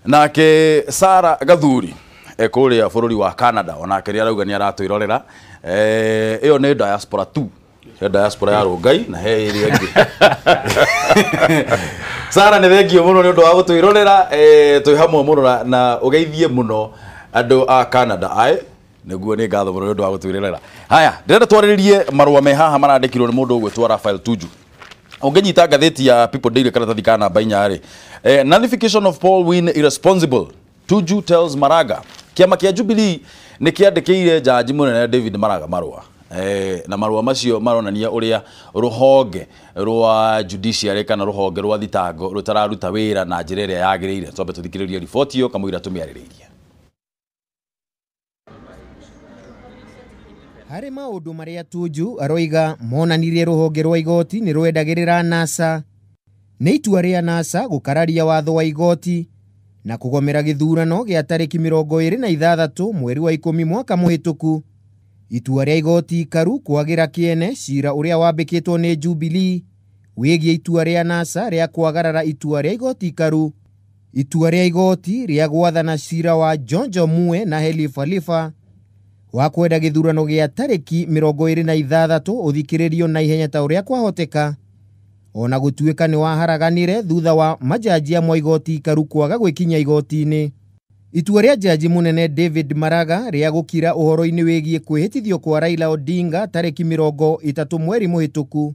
Nake Sara Gathuri kũrĩa bũrũri wa Canada onake nĩ arauga nĩ aratwĩrorera. Ĩyo nĩ diaspora 2, he diaspora ya Rongai na he ĩrĩa ĩngĩ. Sara, nĩ thengio mũno nĩ ũndũ wa gũtwĩrorera. Twĩ hamwe mũno na ũgeithie mũno andũ a Canada ae nĩguo. Nĩ ngatho mũno nĩ ũndũ wa gũtwĩrorera. Haya, ndĩrenda twarĩrĩrie marũa me haha marandĩkirwo nĩ mũndũ ũgwĩtwo Raphael Tuju. Ũngĩnyita ngathĩti ya People Daily karatathi ka namba 4 rĩ, "Nullification of poll win irresponsible, Tuju tells Maraga." Kĩama kĩa Jubilee nĩ kĩandĩkĩire jaji mũnene David Maraga marũa, na marũa macio maronania ũrĩa rũhonge rwa judiciary kana rũhonge rwa thitango rũtararuta wĩra na njĩra ĩrĩa yagĩrĩire. Twambe tũthikĩrĩrie riboti ĩyo kamũira tũmĩarĩrĩirie. Harĩ maũndũ marĩa Tuju aroiga monanirie rũhonge rwa igoti nĩ rwendagĩrĩra NASA, nĩ itua rĩa NASA gũkararia watho wa igoti na kũgomera gĩthurano gĩa tarĩki 26 mweri wa 10 mwaka mũhĩtũku, itua rĩa igoti ikaru kwagĩra kĩene cira ũrĩa wambĩkĩtwo nĩ Jubilee wĩgiĩ itua rĩa NASA rĩa kwagarara itua rĩa igoti ikaru, itua rĩa igoti rĩa gwathana cira wa Jonjo Mue na Helifa Lifa wa kwenda gĩthurano gĩa tarĩki 26 ũthikĩrĩrio na ihenya ta ũrĩa kwahoteka, ona gũtuĩka nĩ waharaganire thutha wa majaji amwe igoti ikaru kwaga gwĩkinya igoti-inĩ, itua rĩa jaji mũnene David Maraga rĩa gũkira ũhoro-inĩ wĩgiĩ kwĩhĩtithio kwa Raila Odinga tarĩki 30 mweri mũhĩtũku,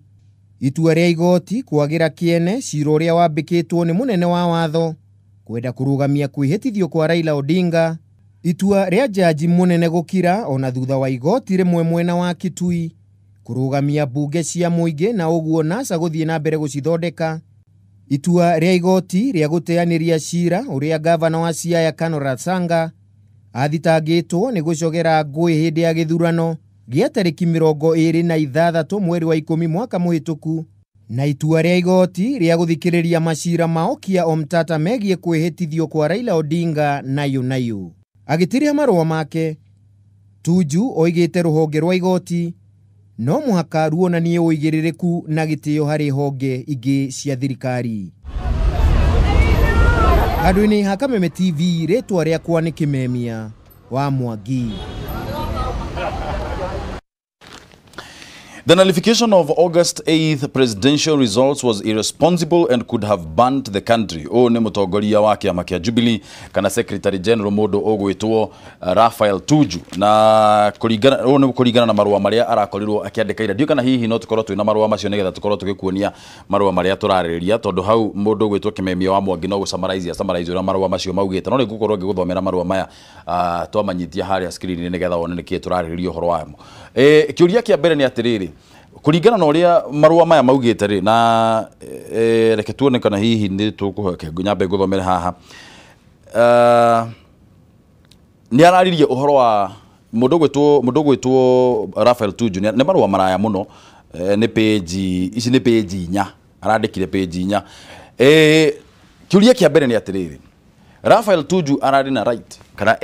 itua rĩa igoti kwagĩra kĩene cira ũrĩa wambĩkĩtwo nĩ mũnene wa watho kwenda kũrũgamia kwĩhĩtithio kwa Raila Odinga, itua rĩa jaji mũnene gũkira ona thutha wa igoti rĩmwe mwena wa Kitui kũrũgamia mbunge cia mũingĩ na ũguo NASA gũthiĩ na mbere gũcithondeka, itua rĩa igoti rĩa gũteanĩria cira ũrĩa gavana wa Siaya Conrad Sanga athitangĩtwo nĩ gũcogera ngũĩ hĩndĩ ya gĩthurano gĩa tarĩki 26 mweri wa 10 mwaka mũhĩtũku, na itua rĩa igoti rĩa gũthikĩrĩria macira ma Okiya Omtata megiĩ kwĩhĩtithio kwa Raila Odinga nayo nayo. Agĩtiria marũa make, Tuju oigĩte rũhonge rwa igoti no mũhaka ruonanie ũigĩrĩrĩku na gĩtĩo harĩ honge ingĩ cia thirikari. Handũ-inĩ ha Kameme TV, rĩtwa rĩakwa nĩ Kĩmemia wa Mwangi. The nullification of August 8th presidential results was irresponsible and could have burnt the country. Ũyũ nĩ mũtongoria wa kĩama kĩa Jubilee kana Secretary General mũndũ ũgwĩtwo Raphael Tuju, na kũringana ũũ nĩ kũringana na marũa marĩa arakorirwo akĩandĩka ira. Ndiũĩ kana hihi no tũkorwo twĩna marũa macio nĩgetha tũkorwo tũgĩkuonia marũa marĩa tũrarĩrĩria, tondũ hau mũndũ ũgwĩtwo Kĩmemia wa Mwangi no gũsummarize summarize ũrĩa marũa macio maugĩte, no rĩu ngũkorwo ngĩgũthomera marũa maya twamanyitia harĩa screen-inĩ nĩgetha wone nĩkĩĩ tũrarĩrĩria ũhoro wamo. Kĩũria kĩa mbere nĩ atĩrĩrĩ, kũringana na ũrĩa marũa maya maugĩte rĩ, na reke tuone kana hihi nĩ tũkũhe nyambe ngũthomere haha. Nĩ araririe ũhoro wa mũndũ ũgwĩtwo Raphael Tuju. Nĩ marũa maraya mũno, nĩ page ici, nĩ page 4, arandĩkire page 4. Kĩũria kĩa mbere nĩ atĩrĩrĩ, Raphael Tuju ararĩ na right kana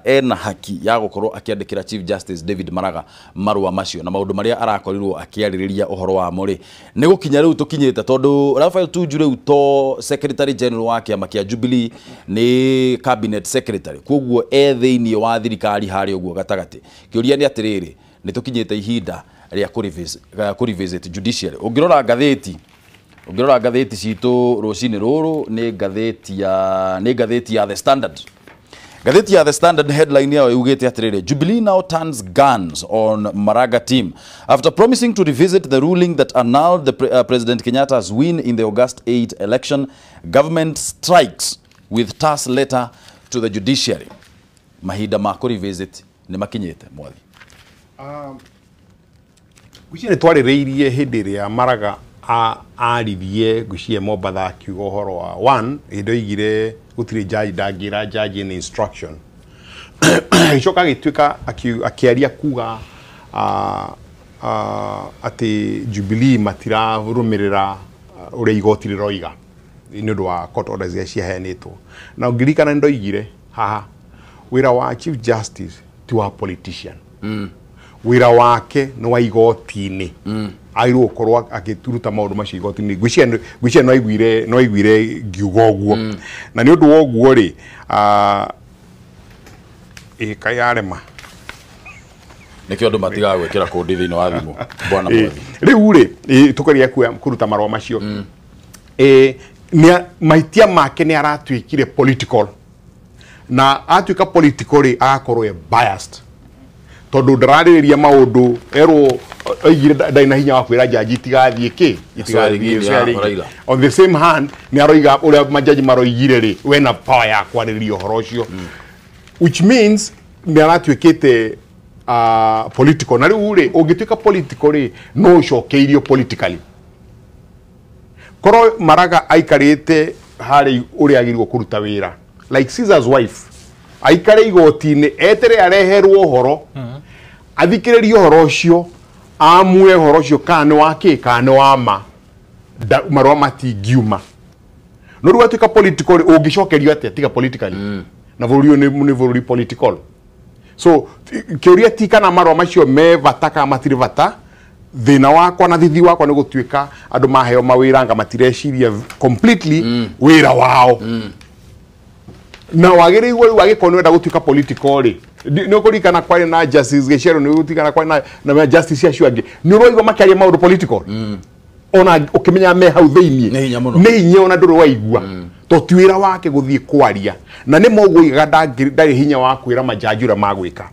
ena haki ya gũkorwo akĩandĩkĩra Chief Justice David Maraga marũa macio na maũndũ marĩa arakorirwo akĩarĩrĩria ũhoro wamo rĩ, nĩ gũkinya rĩu tũkinyĩte, tondũ Raphael Tuju rĩu to Secretary General wa kĩama kĩa Jubilee, nĩ Cabinet Secretary, koguo e thĩinĩ wa thirikari harĩa ũguo gatagatĩ. Kĩũria nĩ atĩrĩrĩ, nĩ tũkinyĩte ihinda rĩa kũ revisit judiciary? Ũngĩrora ngathĩti citũ rũcinĩ rũrũ, nĩ ngathĩti ya The Standard. Ngathĩti ya The Standard headline yao yugĩte atĩrĩrĩ, "Jubilee now turns guns on Maraga team after promising to revisit the ruling that annulled the President Kenyatta's win in the August 8 election. Government strikes with terse letter to the judiciary." Mahinda ma kũ revisit nĩ makinyĩte, mwathi? Ngwĩciria nĩ twarĩrĩirie hĩndĩ ĩrĩa Maraga aririe, ngwĩciria Mombatha, akiuga ũhoro wa one hĩndĩ oigire gũtirĩ judge ndangĩra judge any instruction. Agĩcoka agĩtuĩka akĩaria kuga atĩ Jubilee matirarũmĩrĩra ũrĩa igoti rĩroiga nĩ ũndũ wa court orders iria ciaheanĩtwo. Na ũngĩririkana nĩ ndoigire haha wĩra wa Chief Justice ti wa politician, wĩra wake nĩ wa igoti-inĩ. agĩrĩirwo gũkorwo akĩruta maũndũ macio igoti-inĩ. Ngwĩciria no aiguire ngiuga ũguo, na nĩ ũndũ wa ũguo rĩ, ĩka yarema nĩkĩo andũ matigaga gwĩkĩra kũndi thĩinĩ wa thimũ bwana Mwathi. Rĩu rĩ, tũkaria kũruta marũa macio, mahĩtia make nĩ aratuĩkire political, na atuĩka political rĩ, agakorwo e biased tondũ ndararĩrĩria maũndũ erwo oigire ndarĩ na hinya wa kwĩra jaji itigathiĩ kĩ itigathiĩ. On the same hand nĩ aroiga ũrĩa majaji maroigire rĩ, we na power ya kwarĩrĩria ũhoro ũcio, which means nĩ aratuĩkĩte political. Na rĩu rĩ, ũngĩtuĩka political rĩ, no ũcokeirio politically. Korwo Maraga aikarĩte harĩ ũrĩa agĩrĩirwo kũruta wĩra like Caesar's wife, aikare igoti-inĩ etere areherwo ũhoro, athikĩrĩrie ũhoro ũcio, amue ũhoro ũcio kana nĩ wa kĩ kana nĩ wa ma, marũa matingiuma. No rĩu atuĩka political, ũngĩcokerio atĩa tiga politically? Na bũrũri ũyũ nĩ bũrũri political. So kĩũria ti kana marũa macio me bata kana matirĩ bata. Thĩna wakwa na thithi wakwa nĩ gũtuĩka andũ maheo mawĩra anga matireciria completely wĩra wao. Na wagĩrĩirwo rĩu angĩkorwo nĩ wenda gũtuĩka political rĩ, nĩ ũkũririkana kwarĩ na Justice Gĩcerũ, nĩ ũkũririkana kwarĩ na Justice acio angĩ, nĩ ũraigua makĩaria maũndũ political, ona ũkĩmenya me hau thĩinĩ nĩ hinya ona ndũrĩ waigua, to ti wĩra wake gũthiĩ kwaria. Na nĩ moguo ndarĩ hinya wa kwĩra majaji ũrĩa magwĩka.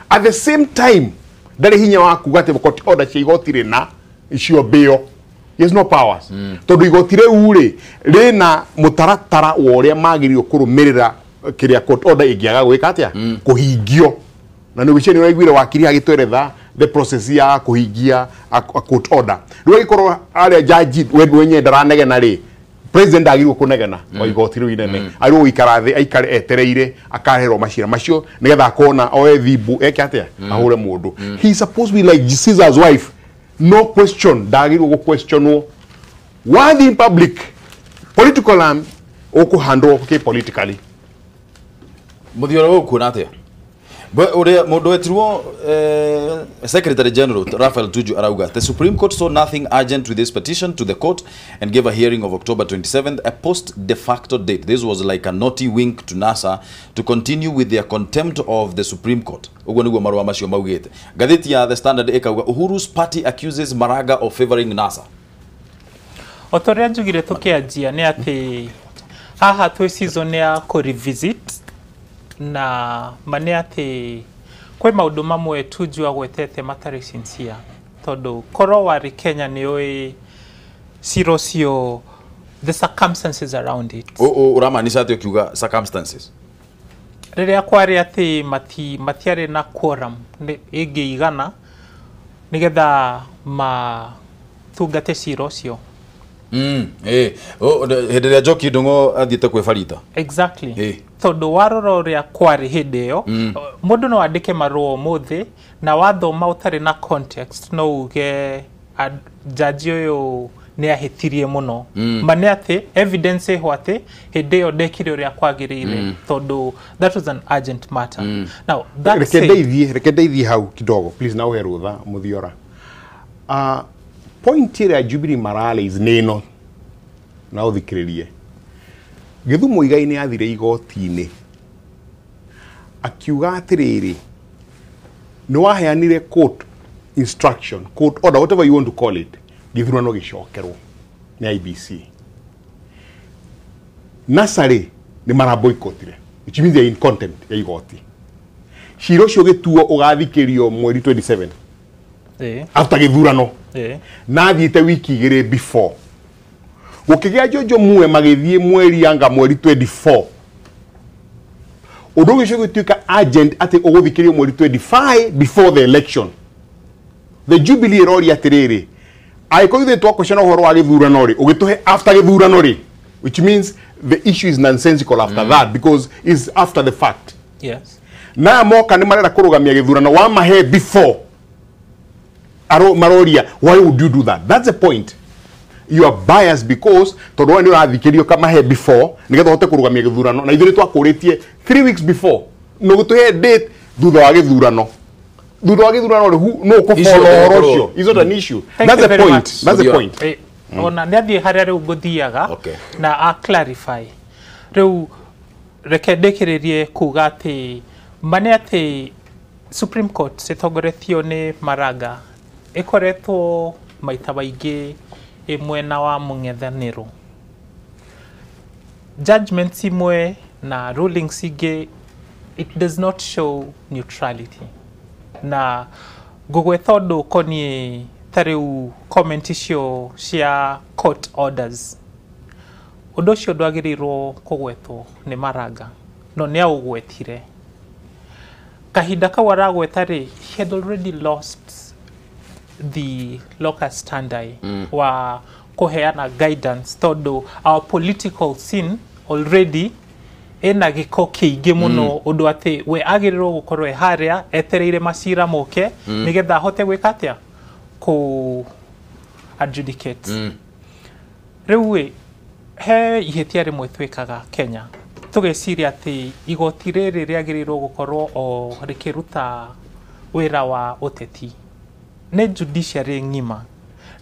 At the same time ndarĩ hinya wa kuga atĩ court order cia igoti rĩna icio mbĩo. He has no powers. Tondũ igoti rĩu rĩ rĩna mũtaratara wa ũrĩa magĩrĩirwo kũrũmĩrĩra kĩrĩa court order ĩngĩaga gwĩka atĩa kũhingio. Na nĩ gwĩciria nĩ ũraiguire wakiri agĩtweretha the process ya kũhingia a court order. Rĩu agĩkorwo arĩa jaji wenyewe ndaranegena rĩ, president agĩrĩirwo kũnegena wa igoti rĩu inene, agĩrĩirwo gũikara thĩ aikare etereire akaherwo macira macio nĩgetha akona oe thimbu eke atĩa ahũre mũndũ. He is supposed to be like Caesar's wife, no question, ndagĩrĩirwo gũ-questionwo. Wathiĩ in public political arm ũkũhandwo kĩ politically. Mũthiora ũkuona atĩa? Ũrĩa mũndũ wetirwo Secretary General Raphael Tuju arauga the Supreme Court saw nothing urgent with this petition to the court and gave a hearing of October 27th, a post de facto date. This was like a naughty wink to NASA to continue with their contempt of the Supreme Court. Ũguo nĩguo marũa macio maugĩte. Ngathĩti ya The Standard ĩkauga Uhuru's party accuses Maraga of favoring NASA. O ta ũrĩa njugire tũkĩanjia nĩ atĩ haha twĩ season ya kũ revisit, na ma nĩ atĩ kwĩ maũndũ mamwe Tuju agwetete matarĩ sincere, tondũ korwo warĩ Kenya nĩ ũĩ cira ũcio, the circumstances around it. Ũramaanisha atĩ ũkiuga circumstances? Rĩrĩa kwarĩ atĩ matiarĩ na quorum ĩngĩigana nĩgetha matungate cira ũcio. Hĩndĩ ĩrĩa Njoki Ndung'u athiĩte kwĩ Farita. Exactly. Tondũ warora ũrĩa kwarĩ hĩndĩ ĩyo, mũndũ no andĩke marũa ũmũthĩ na wathoma ũtarĩ na context no uge jaji ũyũ nĩ ahĩtirie mũno. Ma nĩ atĩ evidence ĩho atĩ hĩndĩ ĩyo ndekire ũrĩa kwagĩrĩire, tondũ that was an urgent matter. Now that said, reke ndeithie hau kidogo please, na ũhe rũtha Mũthiora. Point ĩrĩa Jubilee marales nĩ ĩno, na ũthikĩrĩrie. Gĩthumo Muigai nĩ athire igoti-inĩ akiuga atĩrĩrĩ, nĩ waheanire court instruction, court order, whatever you want to call it, gĩthurano gĩcokerwo nĩ IBC. NASA rĩ nĩ maraboycotire, which means they are in contempt ya igoti. Cira ũcio ũgĩtuo ũgathikĩrio mweri 27 after gĩthurano, na athiĩte wiki igĩrĩ before. Gũkĩgĩa Jojo Mue magĩthiĩ mweri anga mweri 24. Ũndũ ũcio ũgĩtuĩka urgent atĩ ũgũthikĩrio mweri 25 before the election. The Jubilee ĩroria atĩrĩrĩ, angĩkorwo ithuĩ twakwĩcana ũhoro wa gĩthurano rĩ, ũgĩtũhe after gĩthurano rĩ, which means the issue is nonsensical after that because it's after the fact. Yes. Na moka nĩ marenda kũrũgamia gĩthurano wamahe before. Maroria, why would you do that? That's the point. You are biased because tondũ we nĩ ũrathikĩrio kamahe before nĩgetha ũhote kũrũgamia gĩthurano, na ithuĩ nĩ twakũrĩtie 3 weeks before nĩ ũgũtũhe date thutha wa gĩthurano. Thutha wa gĩthurano rĩ, no ũkũfollow ũhoro ũcio? Is not an issue. Thank That's you the very point. much. That's the point. Ona nĩ athiĩ harĩa rĩu ngũthiaga na a clarify. Rĩu reke ndĩkĩrĩrie kuga atĩ ma nĩ atĩ Supreme Court ĩtongoretio nĩ Maraga ĩkoretwo maita maingĩ ĩ mwena wa mũng'ethanĩro. Judgments imwe na rulings ingĩ, it does not show neutrality. Na ngũgweta ũndũ ũkoniĩ ta rĩu comment icio cia court orders, ũndũ ũcio ndwagĩrĩirwo kũgwetwo nĩ Maraga, no nĩ aũgwetire. Kahinda kau aragweta rĩ, he had already lost the locus standi wa kũheana guidance, tondũ our political scene already ĩna gĩko kĩingĩ mũno, ũndũ atĩ we agĩrĩirwo gũkorwo e harĩa etereire macira moke nĩgetha ahote gwĩka atĩa, kũ adjudicate. Rĩu ĩ, he ihĩtia rĩmwe twĩkaga Kenya, tũgeciria atĩ igoti rĩrĩ rĩagĩrĩirwo gũkorwo o rĩkĩruta wĩra wa ũteti. Nĩ judiciary ng'ima,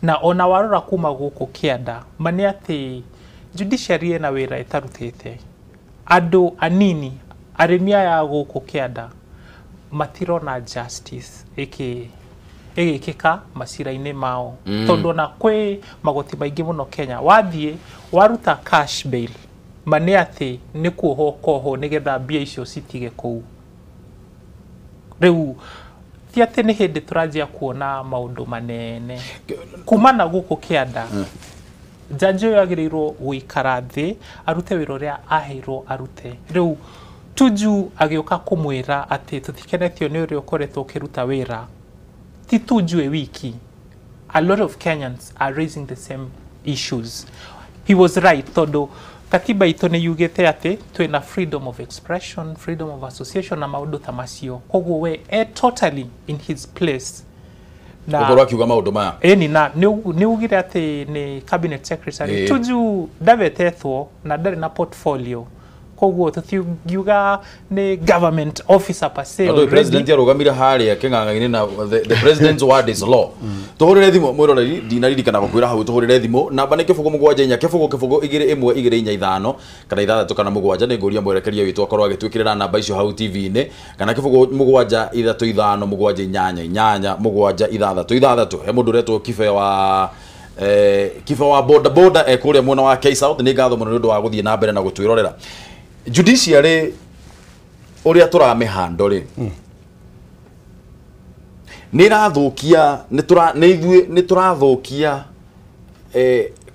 na ona warora kuma gũkũ kĩanda, ma nĩ atĩ judiciary ĩna wĩra ĩtarutĩte. Andũ anini, arĩmi aya gũkũ kĩanda, matirona justice ĩgĩkĩka macira-inĩ mao, tondũ ona kwĩ magoti maingĩ mũno Kenya, wathiĩ waruta cash bail, ma nĩ atĩ nĩ kuohwo koho nĩgetha mbia icio citige kũu. Rĩu ti atĩ nĩ hĩndĩ tũranjia kuona maũndũ manene kuma na gũkũ kĩanda. Jaji ũyũ agĩrĩirwo gũikara thĩ arute wĩra ũrĩa aheirwo arute. Rĩu Tuju agĩũka kũmwĩra atĩ tũtikenetio nĩ ũrĩa ũkoretwo ũkĩruta wĩra, ti Tuju e wiki, a lot of Kenyans are raising the same issues. He was right, tondũ katiba itũ nĩ yugĩte atĩ twĩna freedom of expression, freedom of association na maũndũ ta macio. Koguo we e totally in his place na gũkorwo akiuga maũndũ maya. Ĩni, na nĩ ugire atĩ nĩ cabinet secretary. Tuju ndavetetwo na ndarĩ na portfolio, koguo tũtingiuga nĩ government officer per se Tondũ already. President arũgamire harĩa kĩng'ang'a-inĩ na the president's word is law. Tũhũrĩre thimũ, mwĩroreri, ndinaririkana gũkwĩra hau tũhũrĩre thimũ. Namba nĩ 0 7 4 0 0 2 1 2 4 5 kana 6 kana 7. Nĩ ngũria mwerekeria witũ akorwo agĩtwĩkĩrĩra namba icio hau TV-inĩ, kana 0 7 3 5 7 8 8 7 6 6. He mũndũ ũretwo Kibe wa Kibe wa boda boda e kũrĩa mwena wa K South, nĩ ngatho mũno nĩ ũndũ wa gũthiĩ na mbere na gũtwĩrorera. Judiciary ũrĩa tũramĩhando rĩ, nĩ ĩrathũkia, nĩ tũra nĩ ithuĩ nĩ tũrathũkia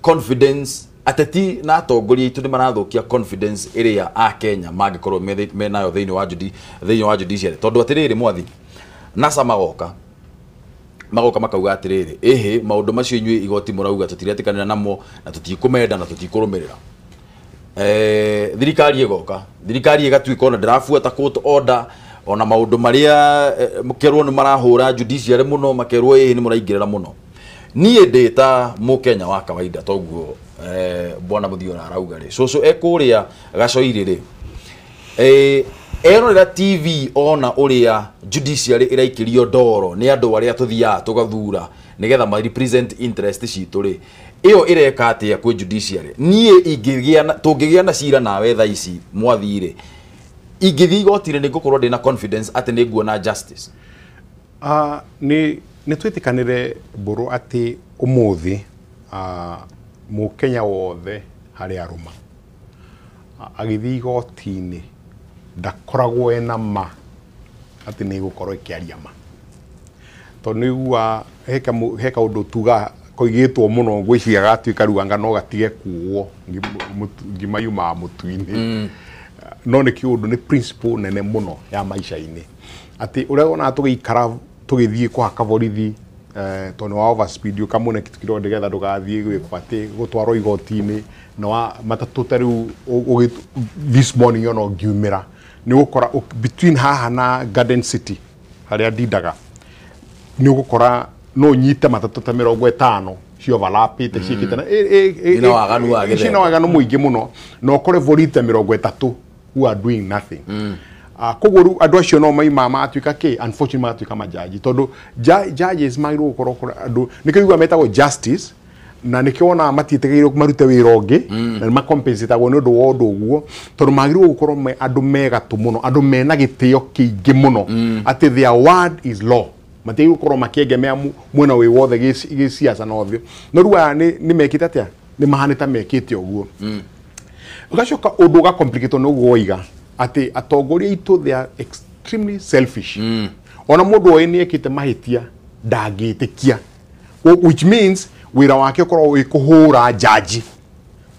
confidence. Ateti na atongoria aitũ nĩ marathũkia confidence ĩrĩa a Kenya mangĩkorwo menayo thĩinĩ wa judiciary, tondũ atĩrĩrĩ, mwathi NASA magoka makauga atĩrĩrĩ, ĩhĩ, maũndũ macio inyuĩ igoti mũrauga tũtiretĩkanĩra namo na tũtikũmenda na tũtikũrũmĩrĩra. Thirikari ĩgoka, thirikari ĩgatuĩka ona ndĩrabuata court order, ona maũndũ marĩa makerwo nĩ marahũra judiciary mũno, makerwo ĩhĩ, nĩ mũraingĩrĩra mũno. Niĩ ndĩ ta mũkenya wa kawaida, toguo bwana Mũthiora arauga rĩ, cũcũ e kũrĩa gacoirĩ rĩ, erorera TV ona ũrĩa judiciary ĩraikĩrio ndoro nĩ andũ arĩa tũthiaga tũgathura nĩgetha ma represent interest citũ rĩ, ĩyo ĩreka atĩa kwĩ judiciary? Niĩ ingĩgĩa tũngĩgĩa na cira nawe thaa ici, mwathi rĩ, ingĩthiĩ igoti-inĩ, nĩ ngũkorwo ndĩna confidence atĩ nĩ nguona justice? Nĩ twĩtĩkanĩre, mbũrũ, atĩ ũmũthĩ mũkenya wothe harĩa arũma agĩthiĩ igoti-inĩ ndakoragwo ena ma atĩ nĩ ĩgũkorwo ĩkĩaria ma, tondũ nĩ iguaga he kaũndũ tuga koigĩtwo mũno, ngwĩciria gatuĩka rĩu anga no gatige kuo ngima yumaga mũtu-inĩ, no nĩ kĩũndũ nĩ principle nene mũno ya maica-inĩ, atĩ ũrĩa wonaga tũgĩikara tũgĩthiĩ kũhaka borithi tondũ nĩ wa overspeed, ũkamũne kitu kidogo nĩgetha ndũgathiĩ gwĩkwo atĩ gũtwarwo igoti-inĩ na wa matatũ. Ta rĩu this morning ona ũngiumĩra nĩ ũgũkora between haha na Garden City harĩa ndindaga, nĩ ũgũkora no ũnyite matatũ ta 50 ci overlapĩte ciĩkĩte na Ina waganu wa gĩthemba. Ciĩna waganu mũingĩ mũno, na ũkore borithi ta 30 who are doing nothing. Koguo rĩu andũ acio no maima matuĩka kĩ, unfortunately matuĩka majaji, tondũ judges magĩrĩirwo gũkorwo andũ nĩkĩo igua metagwo justice, na nĩkĩo wonaga matiĩtĩkĩirwo marute wĩra ũngĩ, na nĩ makompensatagwo nĩ ũndũ wa ũndũ ũguo, tondũ magĩrĩirwo gũkorwo me andũ megatũ mũno, andũ mena gĩtĩo kĩingĩ mũno, atĩ their word is law. Matiagĩrĩirwo gũkorwo makĩegemea mwena wĩ wothe gĩciaca na ũthiũ. No rĩu aya nĩ mekĩte atĩa? Nĩ mahanĩte ta mekĩte ũguo. Ũgacoka ũndũ ũgacomplicate nĩ ũguo woiga atĩ atongoria aitũ, they are extremely selfish. Ona mũndũ oĩ nĩ ekĩte mahĩtia ndangĩtĩkia, which means wĩra wake ũkoragwo wĩ kũhũra jaji,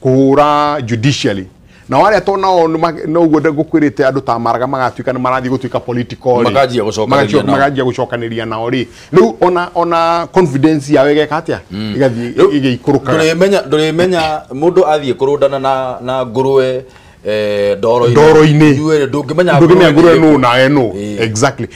kũhũra judicially, na arĩa to nao no ũguo ngũkwĩrĩte andũ ta Maraga magatuĩka nĩ marathiĩ gũtuĩka political rĩ. Makanjia gũcokanĩria nao. Makanjia gũcokanĩria nao rĩ, rĩu ona confidence yao ĩgeka atĩa? Ĩgathiĩ ĩgĩikũrũkaga. Ndũrĩmenya mũndũ athiĩ kũrũndana na ngũrwe ndoro-inĩ. Ndoro-inĩ. Inyuĩ ndũngĩmenya ndũngĩmenya ngũrwe nĩ nũ nawe nũ. Ĩĩ. Exactly,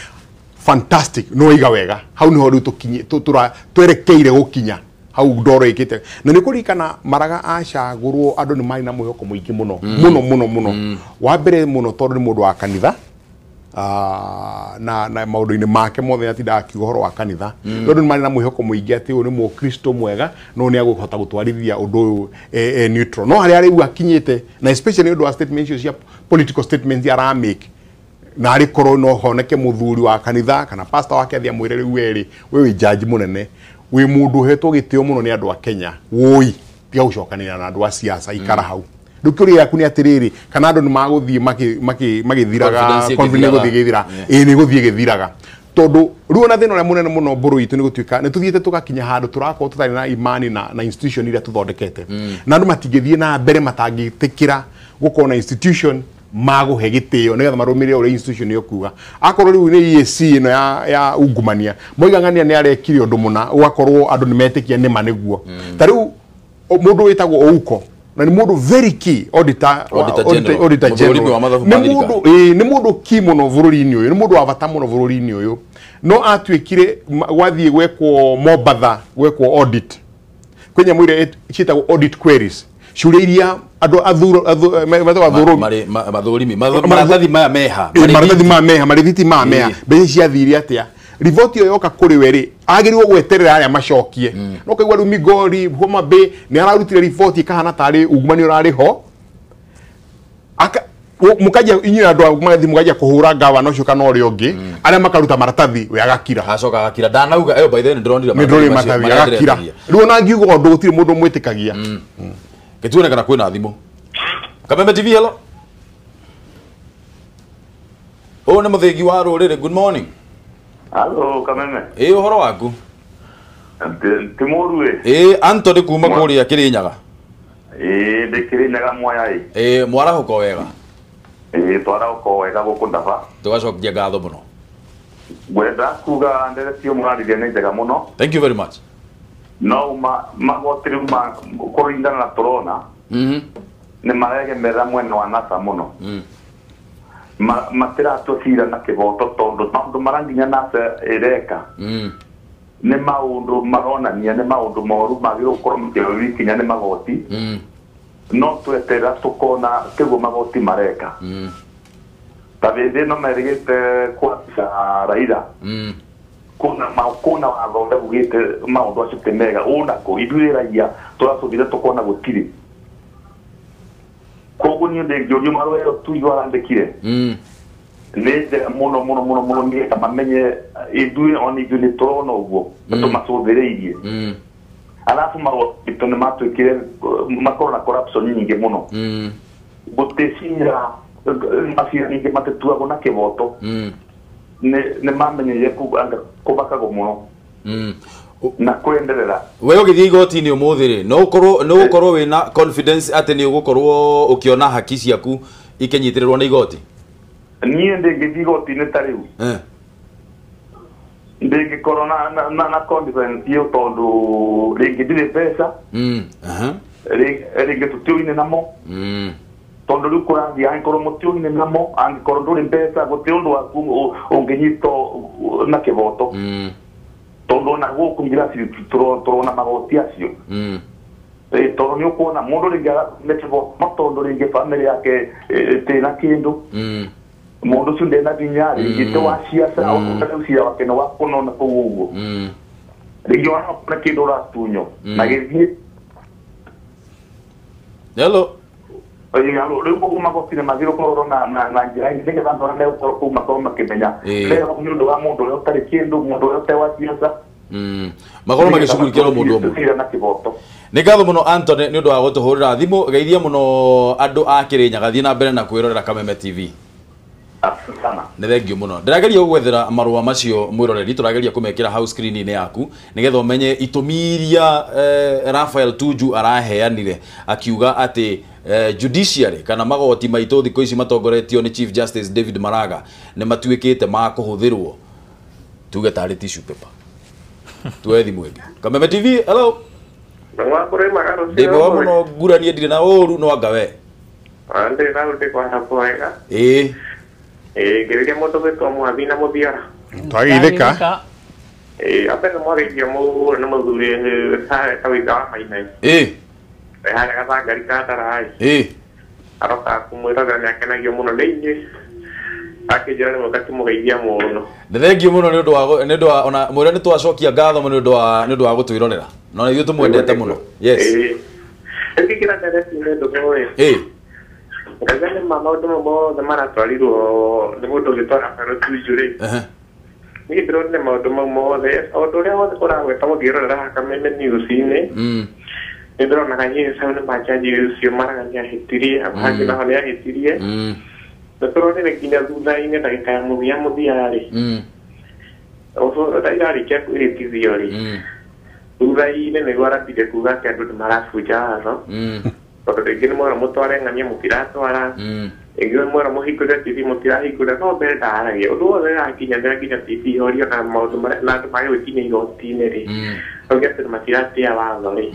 fantastic, no iga wega hau niho rĩu twerekeire gũkinya hau ndoro ĩkĩte. Na nĩ kũririkana Maraga acagũrwo andũ nĩ marĩ na mwĩhoko mũingĩ mũno mũno mũno mũno. Wa mbere mũno tondũ nĩ mũndũ wa kanitha, na maũndũ-inĩ make mothe atindaga akiuga ũhoro wa kanitha. Tondũ nĩ marĩ na mwĩhoko mũingĩ atĩ ũyũ nĩ mũkristo mwega, no nĩ agũhota gũtwarithia ũndũ ũyũ neutral. No harĩa rĩu akinyĩte, na especially nĩ ũndũ wa statements icio cia political statements aramake, na arĩ korwo no honeke mũthuri wa kanitha kana pastor wake athiĩ amwĩre rĩu werĩ we wĩ jaji mũnene, wĩ mũndũ ũhetwo gĩtĩo mũno nĩ andũ a Kenya, woi tiga gũcokanĩrĩra na andũ a siasa, ikara hau. Rĩu kĩũria gĩaku nĩ atĩrĩrĩ, kana andũ nĩ magũthiĩ magĩthiraga, Confidence confidence ĩgĩthiraga. ĩgũthiĩ ĩgĩthira. Ĩĩ, nĩ ĩgũthiĩ ĩgĩthiraga, tondũ rĩu ona thĩna ũrĩa mũnene mũno mbũrũ itũ nĩ gũtuĩka nĩ tũthiĩte tũgakinya handũ tũrakorwo tũtarĩ na imani na institution iria tũthondekete, na andũ matingĩthiĩ na mbere matangĩtĩkĩra gũkorwo na institution magũhe gĩtĩo nĩgetha marũmĩrĩre ũrĩa institution ĩyo kuga. Akorwo rĩu nĩ EAC ĩno ya ungumania, moiga ng'ania nĩ arekire ũndũ mũna, ũgakorwo andũ nĩ metĩkia nĩma nĩguo. Ta rĩu mũndũ wĩtagwo Ouko, na nĩ mũndũ very key auditor, Auditor General. Auditor Mũthũrimi General. wa mathabu Nĩ ma thirikari. mũndũ, ĩĩ, nĩ mũndũ key mũno bũrũri-inĩ ũyũ, nĩ mũndũ wa bata mũno bũrũri-inĩ ũyũ, no atuĩkire gwathiĩ gwekwo Mombatha, gwekwo audit, kwĩ nyamũ iria ciĩtagwo audit queries, ciũria iria andũ metagwo athũrũmi. Mathũrimi maratathi maya meha. Ĩ, maratathi maya meha, marithiti maya meha, Ĩĩ. mbeca ciathire atĩa, riboti ĩyo yoka kũrĩ we rĩ, agĩrĩirwo gweterera arĩa macokie. No kaigua rĩu Migori, Homa Bay nĩ ararutire riboti ĩkahana tarĩ ungumania ũrarĩ ho. Mũkanjia inyuĩ andũ a magathiĩ mũkanjia kũhũra ngavana ũcio kana ũrĩa ũngĩ, arĩa makaruta maratathi, we agakira. Acoka agakira, ndanauga ĩyo. By the way, nĩ ndĩronire nĩ ndũrĩ maratathi maratathi macio agakira. marĩa ndĩretagia. Rĩu ona ngiuga ũndũ gũtirĩ mũndũ ũmwĩtĩkagia. Gĩtuone kana kwĩna thimũ. Kameme TV, hello. Ũyũ nĩ mũthĩgi wa rũrĩrĩ, good morning. Halo Kameme. Ĩ, ũhoro waku? Ti mũru ĩ. Ĩ, Anthony kuma kũrĩa Kĩrĩnyaga. Ĩ, ndĩ Kĩrĩnyaga Mwaya ĩ. Ĩ, mwarahũka wega? Ĩ, twarahũka wega gũkũ Ndaba. Tũgacokia ngatho mũno. Ngwenda kuga ndeto mũraririe nĩ njega mũno. Thank you very much. No magoti rĩu kũringana na tũrona nĩ maregemerera mwena wa NASA mũno. Matiratua cira na kĩhoto, tondũ maũndũ marĩa nginya NASA ĩreka nĩ maũndũ maronania nĩ maũndũ moru magĩrĩirwo gũkorwo makĩoerwo ikinya nĩ magoti. No tweterera tũkona tiguo magoti mareka. Ta hĩndĩ ĩno merĩgĩte kwabica Raila, kuna watho ũrĩa ugĩte maũndũ acio ti mega, ũnakũ ithuĩ raia tũracũthire tũkona gũtirĩ. Koguo niĩ ndĩngĩũrio marũa ĩyo tu igũ arandĩkire nĩ njega mũno mũno mũno mũno, nĩgetha mamenye ithuĩ ona ithuĩ nĩ tũrona ũguo tũmacũthĩrĩirie. Alafu magoti nĩ matuĩkire makorwo na corruption nyingĩ mũno. Gũtĩ cira, macira nyingĩ matituagwo na kĩhoto. Nĩ mamenyeire anga kũbakagwo mũno na kwenderera. We ũgĩthiĩ igoti-inĩ ũmũthĩ rĩ, no ũkorwo wĩna confidence atĩ nĩ ũgũkorwo ũkĩona haki ciaku ikĩnyitĩrĩrwo nĩ igoti? Niĩ ndĩngĩthiĩ igoti-inĩ ta rĩu, ndĩngĩkorwo na confidence ĩyo, tondũ rĩngĩ ndirĩ mbeca, rĩngĩ tũtiũine namo. Tondũ rĩu kũrathiĩ angĩkorwo mũtiũine namo, angĩkorwo ndũrĩ mbeca, gũtirĩ ũndũ waku ũngĩnyitwo na kĩhoto. Tondũ ona gũkũ iraci tũrona magoti acio. Tondũ nĩ ũkuona mũndũ rĩngĩ nĩ kĩhoto, no tondũ rĩngĩ bamĩrĩ yake ĩtĩ na kĩndũ. Mundu ucio ndena hinya rĩngĩ ti wa ciaca ũkũrĩa cira wake nĩ wa kũnona kũu ũguo. Rĩngĩ ona kuna kĩndũ ũratunyo na gĩthiĩ. Hello. Rĩu koguo magoti nĩ mathirwo kũrorwo na njĩra ĩngĩ nĩgetha andũ arĩa megũkorwo kũu makorwo makĩmenya nĩ ũndũ wa mũndũ ũrĩa ũtarĩ kĩndũ, mũndũ ũrĩa ũtarĩ wa ciaca. Makorwo magĩcugurikĩrwo mũndũ ũmwe. Na kĩboto. Nĩ ngatho mũno Anthony nĩ ũndũ wa gũtũhũrĩra thimũ. Geithia mũno andũ a Kĩrĩnyaga, thiĩ na mbere na kwĩrorera Kameme TV. Nĩ thengio mũno. Ndĩrageria gũgwethera marũa macio mwĩroreri, tũrageria kũmekĩra hau screen-inĩ yaku nĩgetha ũmenye itũmi iria Raphael Tuju araheanire akiuga atĩ judiciary kana magoti maitũ thikũ ici matongoretio nĩ Chief Justice David Maraga nĩ matuĩkĩte ma kũhũthĩrwo tuge tarĩ tissue paper. Tuoe thimũ ĩngĩ. Kameme TV, hello. Ndĩ mwega mũno nguranie ndirĩ na ũru no anga we. Ndĩ na ũndĩ kwa kwega. Ĩĩ. Ngĩrĩria mũndũ gwĩtwo Mwathi na Mũthiora. Twagĩithĩka. Ambere mwarĩirio mũno nĩ mũthuri harĩa kawĩga wa Maina. Ĩĩ. Harĩa gathangari ka Ndarai. Ĩĩ. Aroka kũmwĩrorera nĩ akenagio mũno nĩ inyuĩ. Akĩnjĩra nĩ mũka kĩmũgeithia mũno. Nĩ thengio mũno nĩ ũndũ wa ona mwĩre nĩ twacokia ngatho mũno nĩ ũndũ wa gũtwĩrorera. No ithuĩ tũmwendete mũno. Yes. Ĩĩ. Ĩngĩkĩra ndereti-inĩ ndũgũ ĩ. Ĩĩ. Ngaiga nĩ ma maũndũ mothe maratwarirwo nĩ mũndũ ũgĩtwo Raphael Tuju rĩ. Niĩ ndĩronire maũndũ mau mothe, ũndũ ũrĩa wothe ũragweta mũngĩrorera Kameme News-inĩ. Nĩ ndĩronaga yes, hau nĩ majaji ũcio Maraga nĩ ahĩtirie, hau hangĩ naho nĩ ahĩtirie. Na tũronire nginya thutha-inĩ ndagĩka ya mũthia mũthia rĩ. Irarĩkia kwĩhĩtithio rĩ. Thutha-inĩ nĩguo arambire kuga atĩ andũ nĩ marabunja watho. Tondũ rĩngĩ nĩ mwera mũtware ng'ania mũtiratwara, rĩngĩ nĩ mwera mũhingũre TV mũtirahingũra, no mbere ndaragia ũndũ wothe ũrakinyanĩra nginya TV ihorio na maũndũ marĩa na andũ mage gwĩkinyia igoti-inĩ rĩ, auge atĩ matiratĩa watho rĩ,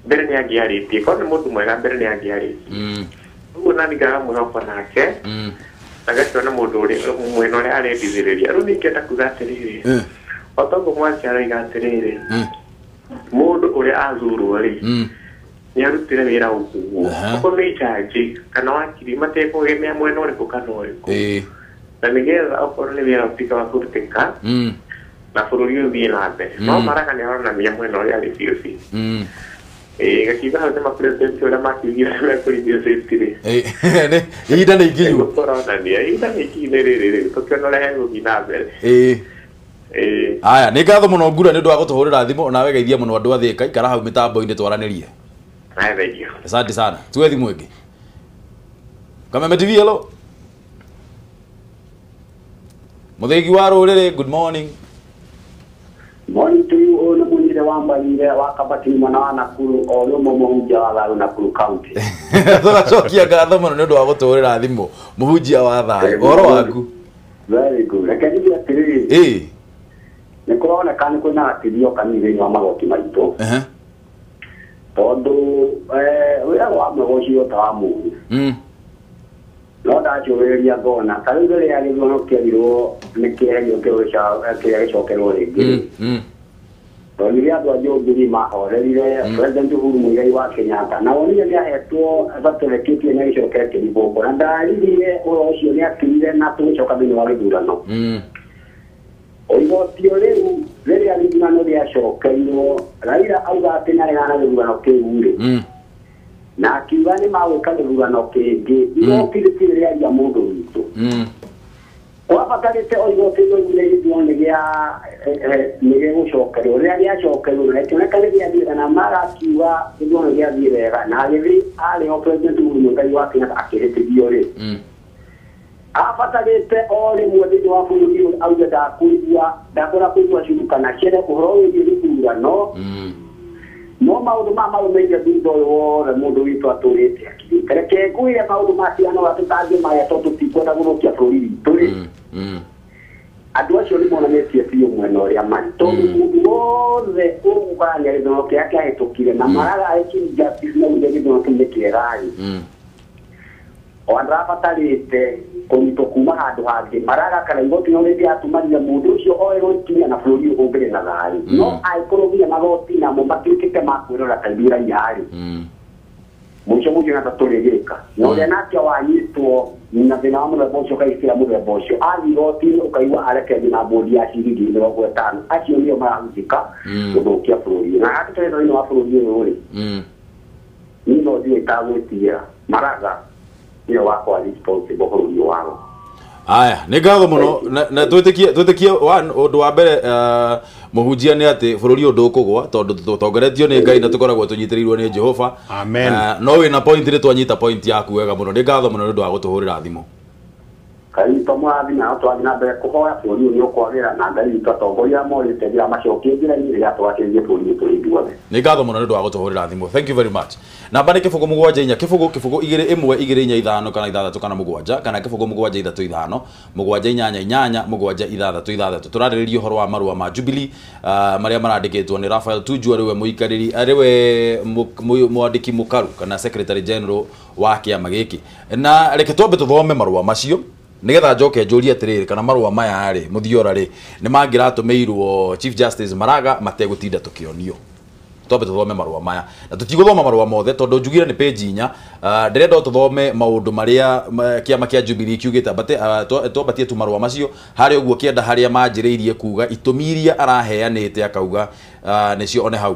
mbere nĩ angĩarĩtie, korwo nĩ mũndũ mwega mbere nĩ angĩarĩtie. Ũguo nani ngaga mwĩhoko nake, na ngakĩona mũndũ ũrĩa mwena ũrĩa arendithĩrĩria. Rĩu niĩ ingĩenda kuga atĩrĩrĩ, o ta ũguo Mwangi aroiga atĩrĩrĩ, mũndũ ũrĩa athurwo rĩ, nĩ arutire wĩra ũguo okorwo nĩ jaji kana wakiri matekũgemea mwena ũrĩkũ kana ũrĩkũ, na nĩgetha okorwo nĩ wĩra ũtuĩke wa kũrutĩka na bũrũri ũthiĩ na mbere. No Maraga nĩ aronania mwena ũrĩa arĩ biũ biũ. Gakiuga hau nĩ mapresident ũrĩa makiugire mekũrithio safety rĩ. Ihinda nĩ ikinyu. Tũronania ihinda nĩ ikinyu nĩ rĩrĩ rĩu tũkĩona ũrĩa hegũthiĩ na mbere. Aya, nĩ ngatho mũno Ngura nĩ ũndũ wa gũtũhũrĩra thimũ, nawe geithia mũno andũ a Thĩka, ikara hau mĩtambo-inĩ twaranĩrie. Asante sana. Tuwe thimũ ĩngĩ. Kameme TV, hello. Mũthĩgi wa rũrĩrĩ, good morning. Morning to you all. Mũnire wa Mbarire wa Kabati mwana wa Nakuru o rĩmwe mũhunjia wa thayũ Nakuru County. Tũgacokia ngatho mũno nĩ ũndũ wa gũtũhũrĩra thimũ mũhunjia wa thayũ. Ũhoro waku? Very good. Reke njuge atĩrĩrĩ. Ĩĩ. Nĩ kũroneka nĩ kwĩna gatithio kanini thĩinĩ wa magoti maitũ. Tondũ wĩra wa mwega ũcio ta wa mũru. No ndacũrĩria ngona ta rĩu rĩrĩa gĩthurano kĩerirwo nĩ kĩeherio kĩrĩa gĩcokerwo rĩngĩ. Tondũ andũ a Jubilee mahorerire President Uhuru Muigai wa Kenyatta na wonire nĩ ahetwo certificate nĩ agĩcokere kĩribũkũ na ndaririe ũhoro ũcio nĩ akirire na tũgĩcoka thĩinĩ wa gĩthurano. Igoti rĩu rĩrĩa gĩthurano rĩacokerirwo Raila auga atĩ nĩ aregana na gĩthurano kĩu rĩ, na akiuga nĩ magwĩka gĩthurano kĩngĩ. Igoti rĩtirĩ rĩaria mũndũ witũ. Kwabatarĩte o igoti rĩoigire gĩthurano nĩ gĩgũcokerwo. Rĩrĩa gĩacokerirwo na ĩkĩoneka nĩ gĩathiĩ wega na Mara akiuga gĩthurano gĩathiĩ wega na agĩthiĩ arĩ o President Uhuru Muigai wa Kenyatta akĩhĩtithio rĩ, abatarĩte o rĩmwe thĩinĩ wa bũrũri ũyũ auge ndakwenda kũigua curu kana cere ũhoro wĩgiĩ gĩthurano. No maũndũ maya marũmĩrĩire thutha ũyũ wothe mũndũ witũ atũrĩte akirĩte. Reke ngwĩre maũndũ matigana ũrĩa tũtangĩmaya tondũ tũtikwenda gũthũkia bũrũri witũ rĩ, andũ acio nĩ monanĩtie biũ mwena ũrĩa marĩ tondũ mũndũ wothe ũgũkarania gĩthurano kĩrĩa kĩahĩtũkire na Maraga arĩ Chief Justice na augire gĩthurano kĩu nĩ kĩega rĩ, o ndarabatarĩte kũnyitwo kuma handũ hangĩ. Maraga kana igoti no rĩngĩatũmanire mũndũ ũcio oerwo ikinya na bũrũri ũyũ ũngĩrĩ na thayũ. No angĩkorwo nginya magoti namo matuĩkĩte ma kwĩrora ta ithuĩ raia rĩ, Mũico mũico na tũrĩgĩka na ũrĩa nake wanyitwo na thĩna wa mũthemba ũcio ũkaitĩra mũthemba ũcio athiĩ igoti-inĩ ũkaigua arekererio na bũndi ya ciringi 50. Acio nĩo marahusika gũthũkia bũrũri na haha tũrĩ thĩinĩ wa bũrũri ũyũ rĩ, niĩ no njuge itagwĩtigĩra Maraga nĩwe wakwa responsible bũrũri ũyũ wao. Aya, nĩ ngatho mũno na twĩtĩkie ũndũ wa mbere mũhunjia nĩ atĩ bũrũri ũyũ ndũkũgwa tondũ tũtongoretio nĩ Ngai na tũkoragwo tũnyitĩrĩirwo nĩ Jehova. Amen. No wĩna point nĩ twanyita point yaku wega mũno. Nĩ ngatho mũno nĩ ũndũ wa gũtũhũrĩra thimũ. Ngai witũ mũrathi na tũrathiĩ na mbere kũhoya bũrũri ũyũ nĩ ũkwagĩra na Ngai witũ atongoria morĩte njĩra macokie njĩra-inĩ rĩrĩa twakĩrĩrie bũrũri ũyũ tũrĩ ithuothe. Nĩ ngatho mũno nĩ ũndũ wa gũtũhũrĩra thimũ. Thank you very much. Namba nĩ 0 7 4 0 0 2 1 2 4 5 kana 6 kana 7 kana 0 7 3 5 7 8 8 7 6 6. Tũrarĩrĩria ũhoro wa marũa ma Jubilee marĩa marandĩkĩtwo nĩ Raphael Tuju arĩwe mũikarĩri arĩwe mwandĩki mũkaru kana secretary general wa kĩama gĩkĩ. Na reke twambe tũthome marũa macio nigetha njoke njũrie atĩrĩrĩ kana marũa maya rĩ mũthiora rĩ nĩ mangĩratũmĩirwo Chief Justice Maraga mategũtinda tũkĩonio. Twambe tũthome marũa maya na tũtigũthoma marũa mothe tondũ njugire nĩ page 4. Ndĩrenda tũthome maũndũ marĩa kĩama kĩa Jubilee kiugĩte twambatie tu marũa macio harĩa ũguo kĩenda harĩa manjĩrĩirie kuga itũmi iria araheanĩte akauga nĩcio one hau.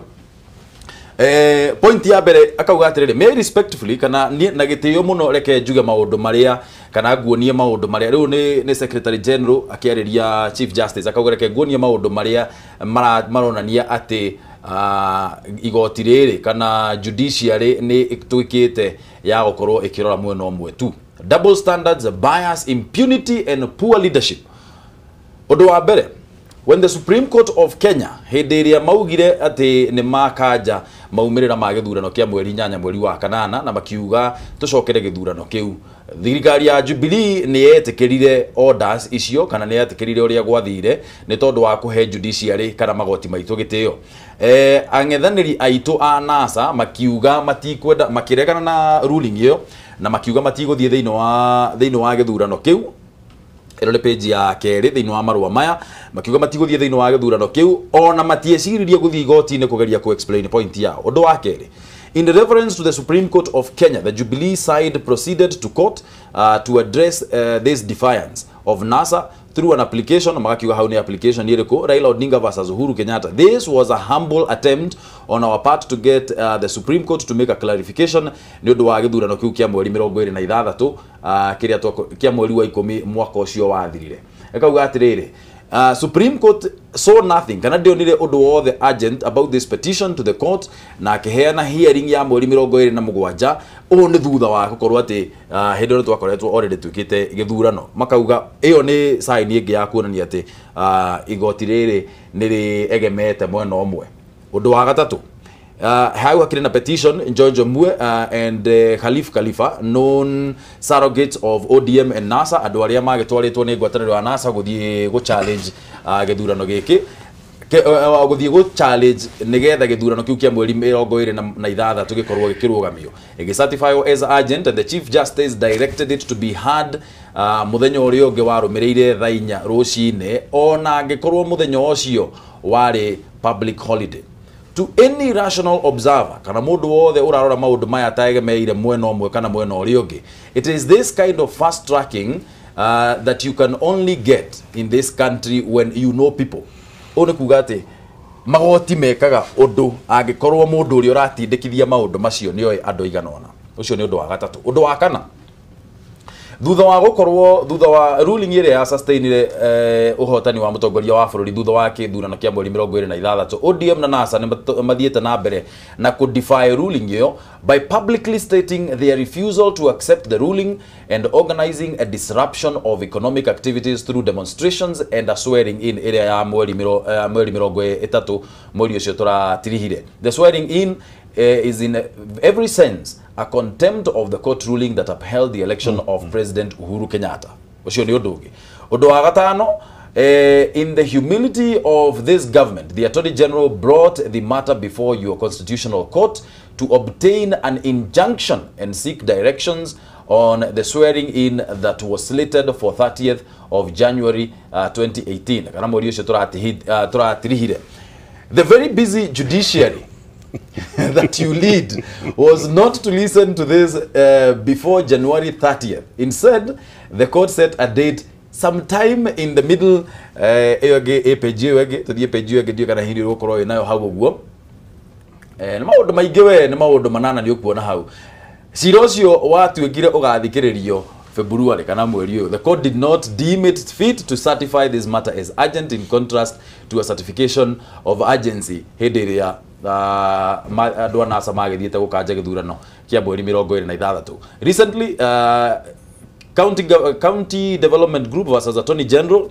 Point ya mbere akauga atĩrĩrĩ, may respectfully kana na gĩtĩo mũno reke njuge maũndũ marĩa kana nguonie maũndũ marĩa rĩu nĩ secretary general akĩarĩria Chief Justice akauga reke nguonie maũndũ marĩa maronania atĩ igoti rĩrĩ kana judiciary nĩ ĩtuĩkĩte ya gũkorwo ĩkĩrora mwena ũmwe tu. Double standards, bias, impunity and poor leadership. Ũndũ wa mbere, when the Supreme Court of Kenya hĩndĩ ĩrĩa maugire atĩ nĩ makanja maumĩrĩra ma gĩthurano kĩa mweri 8 mweri wa 8 na makiuga tũcokere gĩthurano kĩu, thirikari ya Jubilee nĩ yetĩkĩrire orders icio kana nĩ yetĩkĩrire ũrĩa gwathire nĩ tondũ wa kũhe judiciary kana magoti maitũ gĩtĩo. Ang'ethanĩri aitũ a NASA makiuga matikwenda, makĩregana na ruling ĩyo na makiuga matigũthiĩ thĩinĩ wa gĩthurano kĩu. Ĩno nĩ page ya kerĩ thĩinĩ wa marũa maya, makiuga matigũthiĩ thĩinĩ wa gĩthurano kĩu ona matieciririe gũthiĩ igoti-inĩ kũgeria ku explain point yao. Ũndũ wa kerĩ, in reference to the Supreme Court of Kenya, the Jubilee side proceeded to court to address this defiance of NASA through an application. Magakiuga hau nĩ application ĩrĩkũ? Raila Odinga versus Uhuru Kenyatta. This was a humble attempt on our part to get the Supreme Court to make a clarification nĩ ũndũ wa gĩthurano kĩu kĩa mweri 26 kĩrĩa kĩa mweri wa 10 mwaka ũcio wathirire. Ĩkauga atĩrĩrĩ, Supreme Court saw nothing kana ndionire ũndũ wothe urgent about this petition to the court na akĩheana hearing ya mweri 27. Ũũ nĩ thutha wa gũkorwo atĩ hĩndĩ ĩyo twakoretwo already twĩkĩte gĩthurano. Makauga ĩyo nĩ sign ĩngĩ ya kuonania atĩ igoti rĩrĩ nĩ rĩegemete mwena ũmwe. Ũndũ wa gatatũ, hau hakĩrĩ na petition George Mue and Khalif Khalifa, known surrogates of ODM and NASA, andũ arĩa magĩtwarĩtwo nĩ ngwatanĩro ya NASA gũthiĩ gũ challenge gĩthurano gĩkĩ gũthiĩ gũ challenge nĩgetha gĩthurano kĩu kĩa mweri 26 gĩkorwo gĩkĩrũgamio. Ĩgĩ as urgent and the Chief Justice directed it to be heard mũthenya ũrĩa ũngĩ warũmĩrĩire thaa 4 rũcinĩ ona angĩkorwo mũthenya ũcio warĩ public holiday. To any rational observer kana mũndũ wothe ũrarora maũndũ maya ategemeire mwena ũmwe kana mwena ũrĩa ũngĩ, it is this kind of fast tracking that you can only get in this country when you know people. Ũũ nĩ kuga atĩ magoti mekaga ũndũ angĩkorwo mũndũ ũrĩa ũratindĩkithia maũndũ macio nĩoĩ andũ aigana ũna. Ũcio nĩ ũndũ wa gatatũ. Ũndũ wa kana, thutha wa gũkorwo thutha wa ruling ĩrĩa ya sustainire ũhotani wa mũtongoria wa bũrũri thutha wa kĩthurano kĩa mweri 26, ODM na NASA nĩ mathiĩte na mbere na kũ defy ruling ĩyo by publicly stating their refusal to accept the ruling and organizing a disruption of economic activities through demonstrations and a swearing in ĩrĩa ya mweri 30 mweri ũcio tũratirihire. The swearing in is in every sense a contempt of the court ruling that upheld the election of President Uhuru Kenyatta. Ũcio nĩ ũndũ ũngĩ. Ũndũ wa gatano, in the humility of this government, the Attorney General brought the matter before your constitutional court to obtain an injunction and seek directions on the swearing in that was slated for 30th of January 2018. Kana mweri ũcio tũratirihire. The very busy judiciary that you lead was not to listen to this before January 30th. Instead, the court set a date sometime in the middle. Ĩyo ĩngĩ ĩ page ĩyo ĩngĩ, tũthiĩ page ĩyo ĩngĩ, ndiũĩ kana hihi ũgũkorwo wĩ nayo hau ũguo. Nĩ maũndũ maingĩ we, nĩ maũndũ manana nĩ ũkuona hau. Cira ũcio watuĩkire ũgathikĩrĩrio February kana mweri ũyũ. The court did not deem it fit to certify this matter as urgent, in contrast to a certification of urgency hĩndĩ ĩrĩa andũ a NASA magĩthiĩte gũkanja gĩthurano kĩa mweri 26. Recently, County Development Group versus Attorney General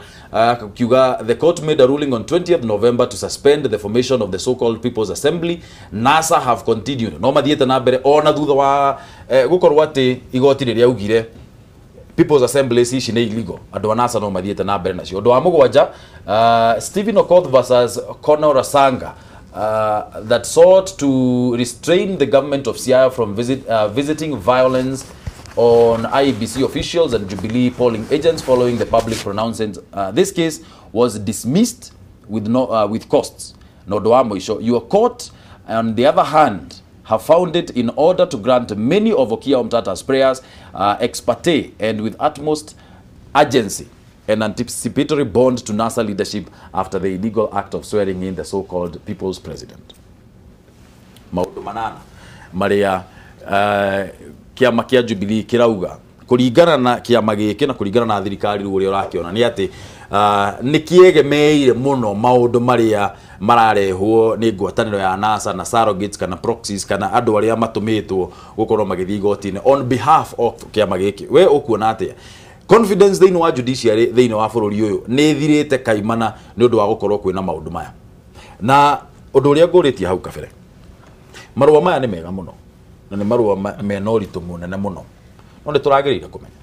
kiuga the court made a ruling on 20th November to suspend the formation of the so-called People's Assembly. NASA have continued no mathiĩte na mbere ona thutha wa gũkorwo atĩ igoti rĩrĩa augire People's Assembly ici nĩ illegal, andũ a NASA no mathiĩte na mbere nacio. Ũndũ wa mũgwanja, Stephen Okoth versus Conor Rasanga, that sought to restrain the government of Siaya from visiting violence on IEBC officials and Jubilee polling agents following the public pronouncement. This case was dismissed with no with costs. No mũico, your court, on the other hand, have found it in order to grant many of Okiya Omtata's prayers ex parte and with utmost urgency an anticipatory bond to NASA leadership after the illegal act of swearing in the so-called people's president. Maũndũ manana marĩa kĩama kĩa Jubilee kĩrauga kũringana na kĩama gĩkĩ na kũringana na thirikari rĩu ũrĩa ũrakĩona nĩ atĩ nĩ kĩegemeire mũno maũndũ marĩa mararehwo nĩ ngwatanĩro ya NASA na surrogates kana proxies kana andũ arĩa matũmĩtwo gũkorwo magĩthiĩ igoti-inĩ on behalf of kĩama gĩkĩ. We ũkuona atĩa confidence thĩinĩ wa judiciary thĩinĩ wa bũrũri ũyũ nĩ ĩthirĩte kaimana nĩ ũndũ wa gũkorwo kwĩna maũndũ maya? Na ũndũ ũrĩa ngũrĩtie hau kabere, marũa maya nĩ mega mũno na nĩ marũa mena ũritũ mũnene mũno, no nĩ tũragĩrĩire kũmenya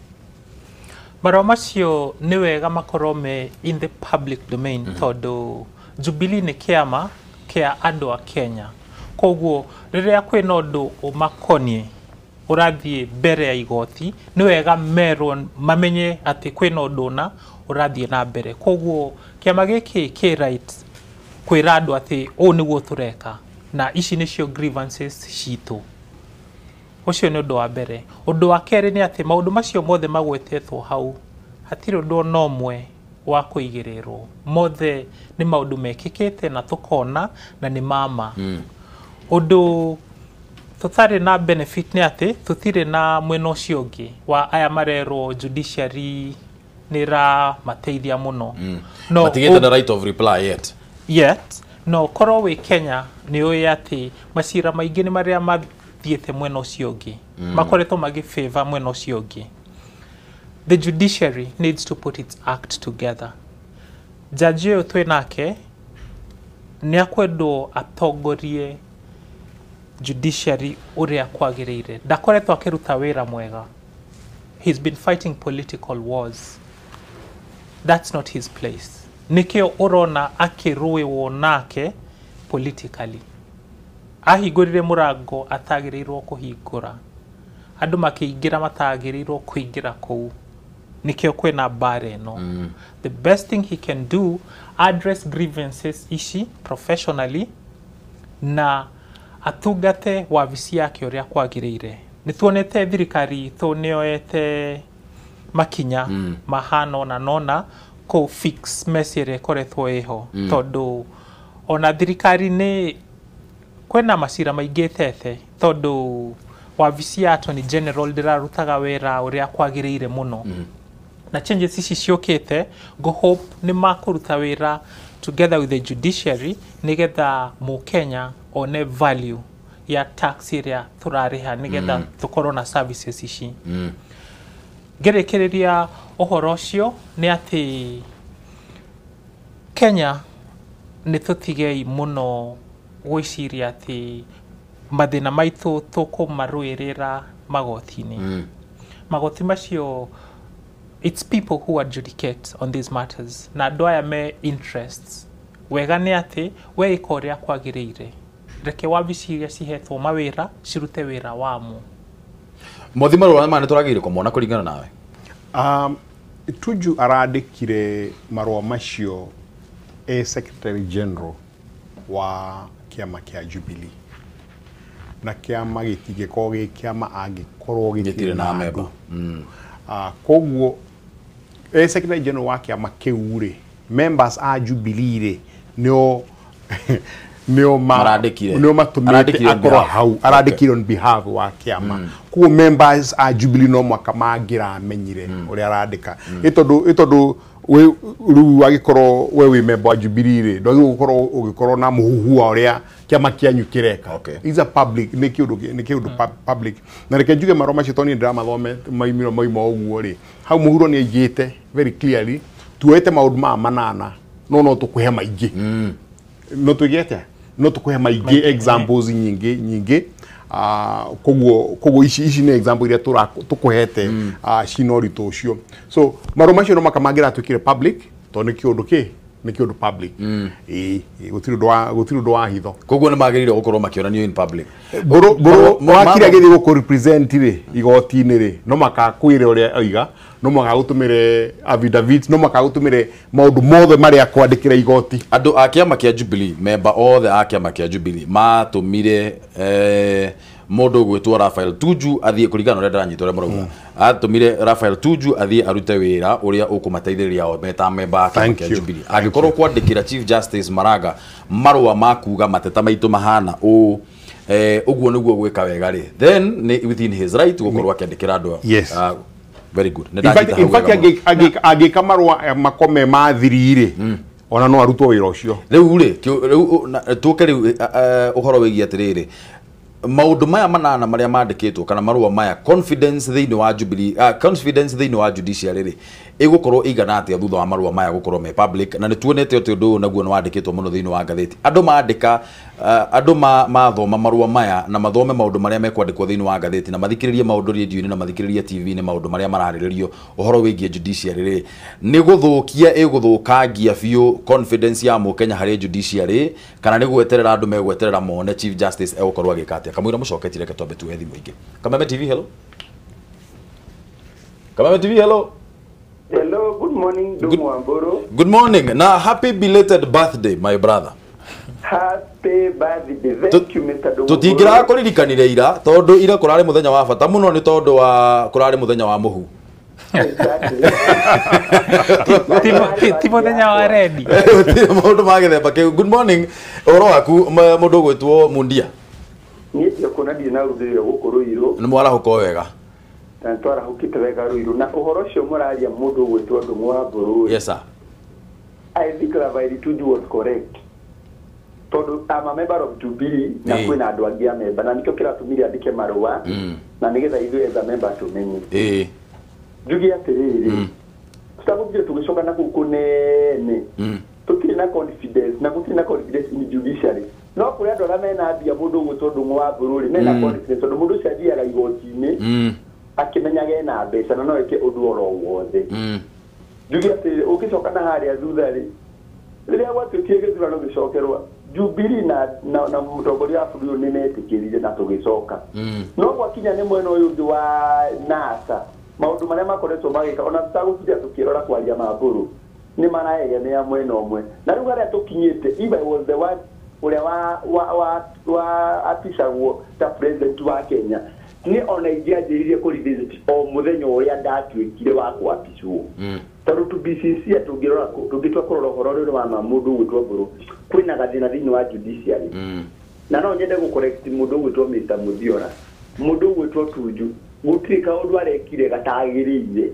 marũa macio nĩ wega makorwo me in the public domain, tondũ Jubilee nĩ kĩama kĩa andũ a Kenya. Koguo rĩrĩa kwĩna ũndũ ũmakoniĩ ũrathiĩ mbere ya igoti, nĩ wega merwo mamenye atĩ kwĩna ũndũ ũna ũrathiĩ na mbere. Koguo kĩama gĩkĩ kĩ right kwĩra andũ atĩ ũũ nĩguo tũreka na ici nĩcio grievances citũ. Ũcio nĩ ũndũ wa mbere. Ũndũ wa kerĩ nĩ atĩ maũndũ macio mothe magwetetwo hau hatirĩ ũndũ ona ũmwe wa kũigĩrĩrwo. Mothe nĩ maũndũ mekĩkĩte na tũkona na nĩ mama. Ũndũ tũtarĩ na benefit nĩ atĩ tũtirĩ na mwena ũcio ũngĩ wa aya marerwo judiciary nĩ ĩramateithia mũno. No matigĩte na right of reply yet. Yet no korwo wĩ Kenya nĩ ũĩ atĩ macira maingĩ nĩ marĩa mathiĩte mwena ũcio ũngĩ, makoretwo magĩ favor mwena ũcio ũngĩ. The judiciary needs to put its act together. Jaji ũyũ twĩ nake nĩ akwendwo atongorie judiciary ũrĩa kwagĩrĩire. Ndakoretwo akĩruta wĩra mwega. He's been fighting political wars. That's not his place. Nĩkĩo ũrona akĩrũĩwo nake politically. Ahingũrire mũrango atagĩrĩirwo kũhingũra, andũ makĩingĩra matagĩrĩirwo kũingĩra kũu. Nĩkĩo kwĩna mbara ĩno. The best thing he can do, address grievances ici professionally na atungate wabici yake ũrĩa kwagĩrĩire. Nĩ tuonete thirikari itũ nĩyoete makinya mahana ona nona kũ fix mess ĩrĩa ĩkoretwo ĩho, tondũ ona thirikari nĩ kwĩna macira maingĩ ĩtete, tondũ wabici ya Attorney General ndĩrarutaga wĩra ũrĩa kwagĩrĩire mũno. Na changes ici ciũkĩte, go hope nĩ makũruta wĩra together with the judiciary nĩgetha mũkenya one value ya tax ĩrĩa tũrarĩha nĩgetha tũkorwo na services ici. Ngĩrĩkĩrĩria ũhoro ũcio nĩ atĩ Kenya nĩ tũtigei mũno gwĩciria atĩ mathĩna maitũ tũkũmarũĩrĩra magoti-inĩ. Magoti macio, it's people who adjudicate on these matters na andũ aya me interests. Wega nĩ atĩ we ĩka ũrĩa kwagĩrĩire, reke wabici iria cihetwo mawĩra cirute wĩra wamo. Mothi, marũa maya nĩ tũragĩrĩire kũmona kũringana nawe? Tuju arandĩkire marũa macio e Secretary General wa kĩama kĩa Jubilee. Na kĩama gĩtingĩkorwo gĩ kĩama angĩkorwo gĩtirĩ na memba. Koguo secretary general wa kĩama kĩu rĩ, members a Jubilee rĩ, nĩo nĩo matũmĩte akorwo hau, arandĩkire on behalf wa kĩama. Koguo members a Jubilee no mwaka mangĩramenyire ũrĩa arandĩka. Ĩ tondũ rĩu angĩkorwo we wĩ member wa Jubilee rĩ, ndwagĩrĩirwo gũkorwo ũgĩkorwo na mũhuhu wa ũrĩa kĩama kĩanyu kĩreka. Is a public, nĩ kĩũndũ public. Na reke njuge marũa macio tondũ niĩ ndĩramathome maimĩro mauma ũguo rĩ, hau mũhuro nĩ aigĩte very clearly tuoete maũndũ maya manana, no tũkũhe maingĩ, no tuige atĩa, no tũkũhe maingĩ, examples nyingĩ nyingĩ. Koguo ici nĩ example iria tũkũhete cina ũritũ ũcio. So marũa macio no maka mangĩratuĩkire public tondũ nĩ kĩũndũ kĩ nĩ kĩũndũ public. Ĩĩ, gũtirĩ ũndũ wa hitho. Koguo nĩ magĩrĩire gũkorwo makĩonanio in public. Mbũrũ wakiri agĩthiĩ gũkũ represent rĩ igoti-inĩ rĩ, no makakwĩre ũrĩa oiga, no magagũtũmĩre affidavit, no makagũtũmĩre maũndũ mothe marĩa kwandĩkĩra igoti. Andũ a kĩama kĩa Jubilee, memba othe a kĩama kĩa Jubilee matũmire mũndũ ũgwĩtwo Raphael Tuju athiĩ, kũringana na ũrĩa ndĩranyita ũrĩa mũrauga, atũmire Raphael Tuju athiĩ arute wĩra ũrĩa ũkũmateithĩrĩria o meta memba a kĩama kĩa Jubilee. Angĩkorwo kwandĩkĩra Chief Justice Maraga marũa ma kuga mateta maitũ mahana ũũ, ũguo nĩguo gwĩka wega rĩ, then nĩ within his right gũkorwo akĩandĩkĩra andũ. Yes. Very good. In fact, angĩka marũa makome ma thiri rĩ, ona no arutwo wĩra ũcio. Rĩu rĩ, rĩu tũke rĩu ũhoro wĩgiĩ atĩrĩrĩ, maũndũ maya manana marĩa mandĩkĩtwo kana marũa maya, confidence thĩinĩ wa Jubilee, confidence thĩinĩ wa judiciary rĩ, ĩgũkorwo ĩigana atĩa thutha wa marũa maya gũkorwo me public? Na nĩ tuonete atĩ ũndũ ũyũ naguo nĩ wandĩkĩtwo mũno thĩinĩ wa ngathĩti. Andũ mandĩka, andũ mathoma marũa maya na mathome maũndũ marĩa mekwandĩkwo thĩinĩ wa ngathĩti na mathikĩrĩrie maũndũ rĩndiũ-inĩ na mathikĩrĩrie TV-inĩ, maũndũ marĩa mararĩrĩrio ũhoro wĩgiĩ judiciary rĩ, nĩ gũthũkia ĩgũthũkangia biũ confidence ya mũkenya harĩ judiciary, kana nĩ gweterera andũ megweterera mone Chief Justice egũkorwo agĩka atĩa? Kamũira mũcoketie, reke twambe tuoe thimũ ingĩ. Kameme TV, hello. Kameme TV, hello. Hello, good morning, Ndung'u Wamburu. Good morning. Na happy belated birthday, my brother. Happy birthday. Thank you, Mr. Ndung'u. Tũtingĩraga kũririkanire ira tondũ ira kũrarĩ mũthenya wa bata mũno, nĩ tondũ wa kũrarĩ mũthenya wa mũhu. Exactly. Ti mũthenya wa rendi. Gũtirĩ maũndũ ma gĩthemba kĩu. Good morning. Ũhoro waku, mũndũ ũgwĩtwo Mundia? Niĩ ndiakuona ndirĩ na rũthĩrĩro gũkũ Rũirũ. Nĩ mwarahũka o wega? Na nĩtwarahũkĩte wega Rũirũ. Na ũhoro ũcio mũraria, mũndũ ũgwĩtwo Ndung'u wa Mbũrũ. Yes sir. I think Raphael Tuju was correct. Tondũ I'm a member of Jubilee na kwĩna andũ angĩ a member na nĩkĩo kĩratũmire andĩke marũa na nĩgetha ithuĩ as a member tũmenye. Njuge atĩrĩrĩ, tũtagũthire tũgĩcoka na kũu kũnene, tũtirĩ na confidence na gũtirĩ na confidence in judiciary, no kũrĩ andũ arĩa mena mbia, mũndũ ũgwĩtwo Ndung'u wa Mbũrũ rĩ, mena confidence tondũ mũndũ ũcio athiaga igoti-inĩ akĩmenyaga ena mbeca na no eke ũndũ oro wothe. Njuge atĩrĩrĩ, ũngĩcoka na harĩa thutha rĩ, rĩrĩa gwatuĩkire gĩthurano gĩcokerwa, Jubilee na mũtongoria wa bũrũri ũyũ nĩmetĩkĩrire na tũgĩcoka. No gwakinya nĩ mwena ũyũ ũngĩ wa NASA, maũndũ marĩa makoretwo magĩka, ona tũtagũtinda tũkĩrora kwaria mambũrũ, nĩ maraegemea mwena ũmwe. Na rĩu harĩa tũkinyĩte, if I was the one ũrĩa wa apicagwo ta president wa Kenya, niĩ ona ingĩanjĩrĩirie kũ revisit o mũthenya ũrĩa ndatuĩkire wa kwapicwo, tondũ to be sincere, tũngĩrora, tũngĩtua kũrora ũhoro ũrĩa wa ma mũndũ ũgwĩtwo Mbũrũ, kwĩna gathĩna thĩinĩ wa judiciary. Na no nyende gũ correct mũndũ ũgwĩtwo Mr. Muthiora. Mũndũ ũgwĩtwo Tuju gũtirĩ kaũndũ arekire gatagĩrĩire,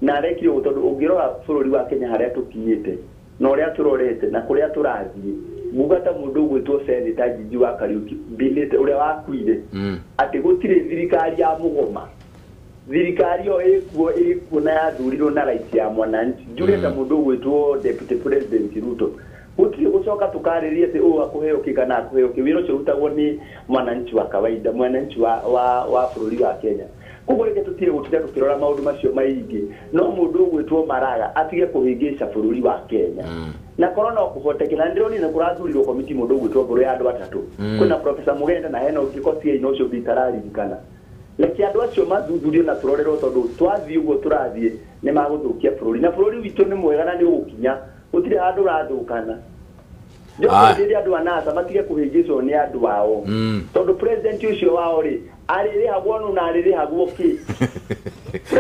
na arekire ũguo tondũ ũngĩrora bũrũri wa Kenya harĩa tũkinyĩte na ũrĩa tũrorete na kũrĩa tũrathiĩ, nguga ta mũndũ ũgwĩtwo Senator Njinji wa Kariuki Bilete ũrĩa wakuire, atĩ gũtirĩ thirikari ya mũgoma, thirikari ĩyo ĩkuo na yathurirwo na right ya mwananchi. Njuge ta mũndũ ũgwĩtwo Deputy President Ruto, gũtirĩ gũcoka tũkarĩrie atĩ ũũ akũheo kĩ kana akũheo kĩ. Wĩra ũcio ũrutagwo nĩ mwananchi wa kawaida, mwananchi wa bũrũri wa Kenya. Koguo reke tũtige gũtinda tũkĩrora maũndũ macio maingĩ, no mũndũ ũgwĩtwo Maraga atige kũhĩngĩca bũrũri wa Kenya. Na korwo no kũhoteke, na ndĩronire nĩ kũrathurirwo komiti, mũndũ ũgwĩtwo Mbũrũ, ya andũ atatũ, kwĩna Professor Mugenda na hena ũngĩ kotiei na ũcio ũngĩ itararirikana. Reke andũ acio mathuthurio na tũrorerwo, tondũ twathiĩ ũguo tũrathiĩ nĩ magũthũkia bũrũri, na bũrũri witũ nĩ mwega na nĩ ũgũkinya, gũtirĩ handũ ũrathũkana. Njoke andũ a NASA matige kũhĩngĩcwo nĩ andũ ao. Tondũ president ũcio wao rĩ arĩrĩhagwo nũ na arĩrĩhagwo kĩ?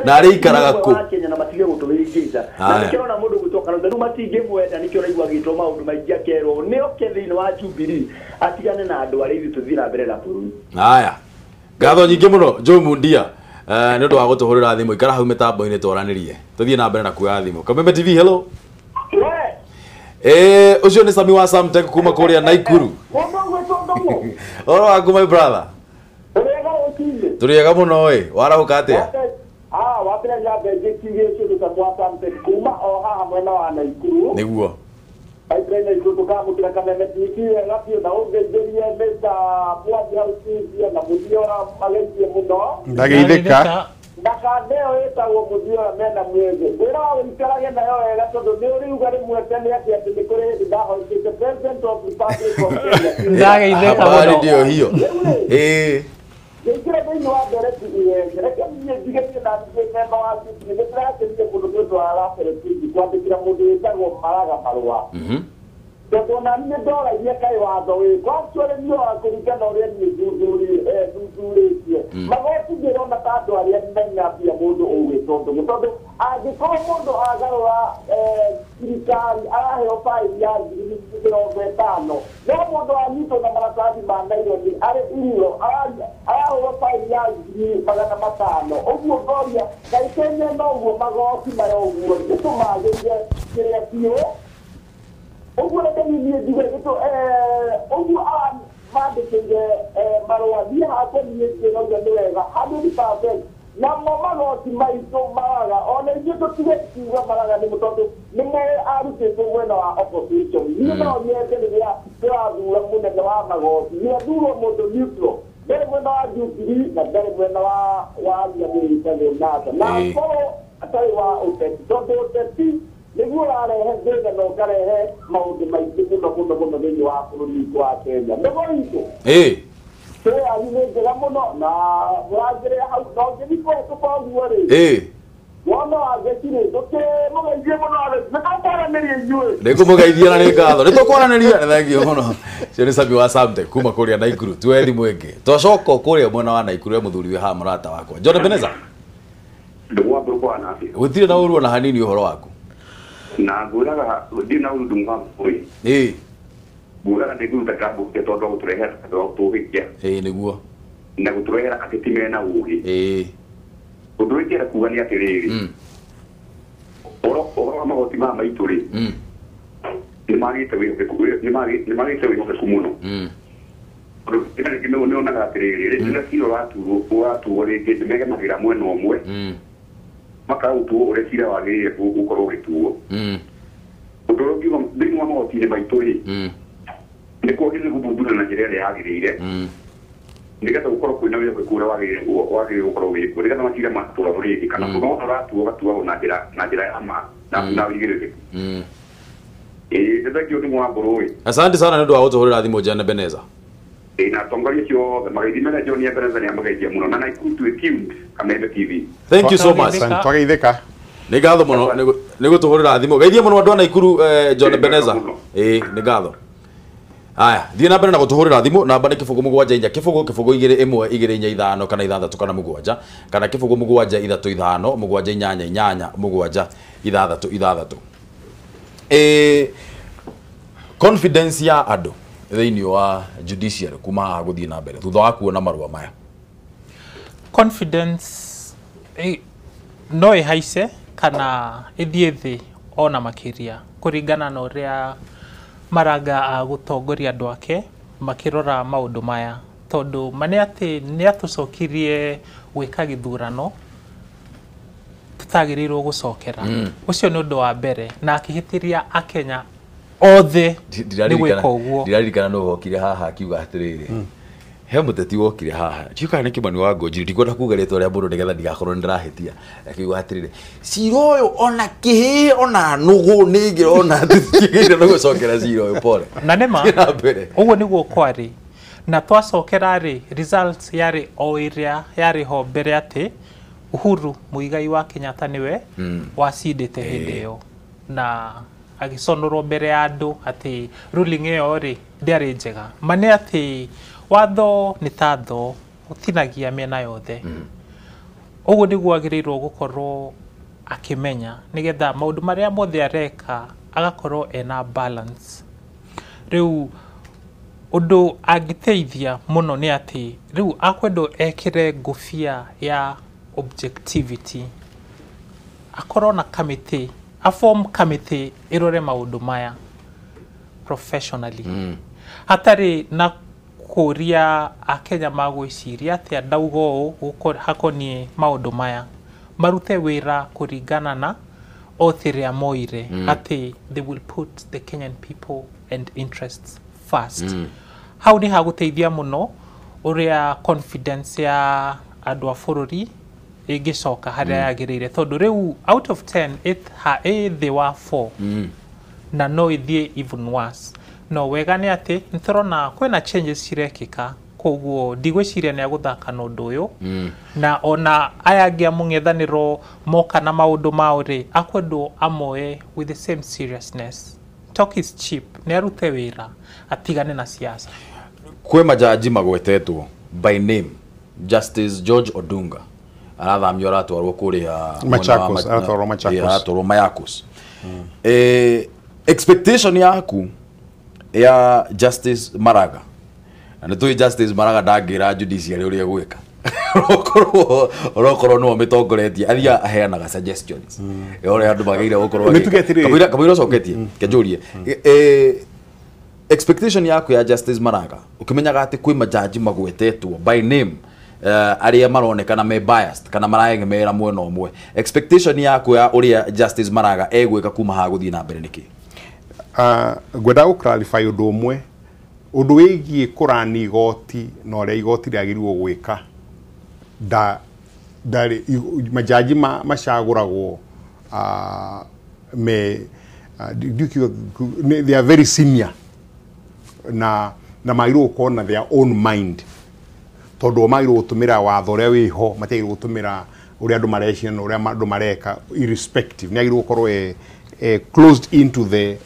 Na arĩikaraga kũ? Kenya na matige gũtũhĩngĩca. Na nĩkĩo ona mũndũ gwĩtwo Kalonzo rĩu matingĩmwenda, nĩkĩo ũraigua agĩtwo maũndũ maingĩ akerwo nĩ oke thĩinĩ wa Jubilee atigane na andũ arĩa ithuĩ tũthiĩ na mbere na bũrũri. Haya. Ngatho nyingĩ mũno Joe Mundia nĩ ũndũ wa gũtũhũrĩra thimũ. Ikara hau mĩtambo-inĩ twaranĩrie. Tũthiĩ na mbere na kuoya thimũ. Kameme TV, hello. Ũcio nĩ Sami wa Samtech kuma kũrĩa Naikuru. Ũhoro waku my brother? Tũrĩega mũno ĩ. Warahũka atĩa? Wambere nyambe njĩkirie kĩndũ ta gwa Samtech kuma o haha mwena wa Naikuru. Nĩguo. Pipeline Naikuru tũkamũkĩra Kameme TV wega biũ na ũngeithĩrie Mr. Mwangi hau studio na Mũthiora mageithie mũno. Ndageithĩka. Na kanda ĩyo ĩtagwo Mũthiora mena mwĩthĩ. Ngwĩra ũikarage nayo wega tondũ nĩ ũriuga rĩmwe tene atĩ atĩ nĩ kũrĩ hĩndĩ ndahoitĩte President of Republic of Kenya. Ndageithĩka mũno. Ndio hiyo. Eh. Ngĩingĩra thĩinĩ wa ndereti reke niĩ njigerie na niĩ memba wa Jubilee nĩ ndĩrakenirie mũno nĩ ũndũ wa Raphael Tuju kwandĩkĩra mũndũ wĩtagwo Maraga marũa. Tondũ ona niĩ ndoragia kaĩ watho wĩkũ actually niĩ wa kũringana ũrĩa niĩ thuthurĩtie magoti ngĩrona ta andũ arĩa mena mbia mũndũ ũgwĩtwo Ndũng'ũ tondũ angĩkorwo mũndũ agarũra thirikari araheo baini ya 50,000 no mũndũ anyitwo na maratathi ma naironi arĩ irio arahũrwo baini ya 500,000 ũguo ngoria kaĩ Kenya noguo magoti maya ũguo nĩtũmagĩrie kĩrĩa biũ ũguo reke niĩ njuge ũguo mandĩkĩire marũa niĩ hakwa niĩ ndĩrauga nĩ wega 100% namo magoti maitũ Maraga ona ithuĩ tũtige kuuga Maraga nĩ tondũ nĩ moĩ arutĩtwo mwena wa opposition. Niĩ no nyende rĩrĩa tũrathura mũnene wa magoti nĩ athurwo mũndũ neutral ndarĩ mwena wa Jubilee na ndarĩ mwena wa nyamũ ĩtagwo NASA na akorwo atarĩ wa ũteti tondũ ũteti nĩguo ũrarehe thĩna na ũkarehe maũndũ maingĩ mũno mũno mũno thĩinĩ wa bũrũri witũ wa Kenya. Nĩguo witũ yanyu nĩ njega mũno na mũrangĩrĩa hau na ũngĩthiĩ kũhetũka ũguo rĩ wona wangeci rĩ ndũkĩmũgeithie mũno nĩtũkwaranĩria inyuĩ. Nĩngũmũgeithia na nĩ ngatho nĩtũkwaranĩria. Nĩ thengio mũno. Ũcio nĩ Sami wa Samtech kuma kũrĩa Naikuru. Tuoe thimũ ĩngĩ twacoka kũrĩa mwena wa Naikuru he mũthuri wĩ haha mũrata wakwa John Ebenezer. Gũtirĩ na ũru ona hanini ũhoro waku. Na ngwĩraga ndirĩ na ũru ndung'wa mbũi. Ngwĩraga nĩ ngũruta kĩrambu tondũ wa gũtũrehera andũ a gũtũhĩtia. Nĩguo. Na gũtũrehera ateti mena ũgĩ. Ũndũ ũrĩa ingĩenda kuga nĩ atĩrĩrĩ, ũhoro wa magoti maya maitũ rĩ, nĩ magĩte wĩhokeku mũno. Tondũ rĩngĩ nĩ onaga atĩrĩrĩ, rĩrĩa cira ũratuo rĩngĩ nĩ megemagĩra mwena ũmwe, makaga gũtuo ũrĩa cira wagĩrĩire gũkorwo ũgĩtuo. Ũndũ ũrĩa ũngiuga thĩinĩ wa magoti-inĩ maitũ rĩ, nĩ kwagĩrĩire gũthuthuria na njĩra ĩrĩa yagĩrĩire nĩgetha gũkorwo kwĩna wĩhokeku ũrĩa wagĩrĩire gũkorwo wĩkuo nĩgetha macira matwarwo rĩngĩ kana mũndũ wothe ũratuo ũgatuagwo na njĩra ya ma na ũigĩrĩrĩku. Nĩ thengio nĩ Mwambũrũ ĩ. Asante sana nĩ ũndũ wa gũtũhũrĩra thimũ John Ebenezer. Na atongoria acio othe mageithie mena John Ebenezer nĩ amageithia mũno na Naikuru twĩ tuned Kameme TV. Thank you so much. Twageithĩka. Nĩ ngatho mũno nĩ gũtũhũrĩra thimũ. Geithie mũno andũ a Naikuru John Ebenezer. Nĩ ngatho. Aya, thiĩ na mbere na gũtũhũrĩra thimũ namba nĩ 0 7 4 0 0 2 1 2 4 5 kana 6 kana 7 kana 0 7 3 5 7 8 8 7 6 6. Confidence ya andũ thĩinĩ wa judiciary kuma haha gũthiĩ na mbere thutha wa kuona marũa maya. Confidence no ĩhaice kana ĩthiĩ thĩ ona makĩria kũringana na ũrĩa Maraga agũtongoria andũ ake makĩrora maũndũ maya tondũ ma nĩ atĩ nĩ atũcokirie gwĩka gĩthurano tũtagĩrĩirwo gũcokera. Ũcio nĩ ũndũ wa mbere na akĩhĩtĩria Akenya othe nĩ gwĩka ũguo. Ndiririkana nũ wokire haha akiuga atĩrĩrĩ he mũteti wokire haha ndiũĩ kana nĩ Kimani wa Ngũnjiri ndikwenda kuga rĩtwa rĩa mũndũ nĩgetha ndigakorwo nĩ ndĩrahĩtia akiuga atĩrĩrĩ cira ũyũ ona kĩhĩ ona nũgũ nĩ ingĩrona tũtiagĩrĩire nĩ gũcokera cira ũyũ pole. Na nĩma ũguo nĩguo kwarĩ na twacokera rĩ results yarĩ o ĩrĩa yarĩ ho mbere atĩ Uhuru Muigai wa Kenyatta nĩwe wacindĩte hĩndĩ ĩyo na agĩconorwo mbere ya andũ atĩ ruling ĩyo rĩ ndĩarĩ njega. Ma nĩ atĩ watho nĩ ta tho, ũtinagia mĩena yothe. Ũguo nĩguo agĩrĩirwo gũkorwo akĩmenya nĩgetha maũndũ marĩa mothe areka agakorwo ena balance. Rĩu ũndũ angĩteithia mũno nĩ atĩ rĩu akwendwo ekĩre ngũbia ya objectivity, akorwo na kamĩtĩ, aform kamĩtĩ ĩrore maũndũ maya professionally, hatarĩ na kũria akenya magwĩciria atĩa ndauga ũũ hakoniĩ maũndũ maya, marute wĩra kũringana na oath ĩrĩa moire atĩ they will put the Kenyan people and interests first. Hau nĩ hagũteithia mũno ũrĩa confidence ya andũ a bũrũri ĩngĩcoka harĩa yagĩrĩire, tondũ rĩu out of 10 ĩ thĩ wa 4 na no ĩthiĩ even worse. No wega nĩ atĩ nĩtũrona kwĩna changes cirekĩka, koguo ndigwĩciria nĩ agũthaka na ũndũ ũyũ, na ona aya angĩ a mũng'ethanĩro moka na maũndũ mao rĩ, akwendwo amoe with the same seriousness. Talk is cheap, nĩ arute wĩra atigane na siasa. Kwĩ majaji magwetetwo by name, Justice George Odunga arathamio aratwarwo kũrĩa Machakos, aratwarwo Machakos, aratwarwo Mayakos. Expectation yaku ya Justice Maraga, na nĩ tũĩ Justice Maraga ndangĩra judiciary ũrĩa gwĩka, ũrokorwo nĩwe mĩtongoretie athia aheanaga suggestions ũrĩa andũ magĩrĩire gũkorwo kamũira ũcoketie kenjũrie expectation yaku ya Justice Maraga ũkĩmenyaga atĩ kwĩ majaji magwetetwo by name arĩa maronekana me biased kana maraegemera mwena ũmwe, expectation yaku ya ũrĩa Justice Maraga egwĩka kuma haha gũthiĩ na mbere nĩkĩ? Ngwenda gũ clarify ũndũ ũmwe, ũndũ wĩgiĩ kũrani igoti na ũrĩa igoti rĩagĩrĩirwo gwĩka. Ndarĩ majaji macagũragwo me they are very senior na magĩrĩirwo gũkorwo na their own mind, tondũ magĩrĩirwo gũtũmĩra watho ũrĩa wĩho, matiagĩrĩirwo gũtũmĩra ũrĩa andũ mareciria na ũrĩa andũ mareka irrespective. Nĩ agĩrĩirwo gũkorwo closed into the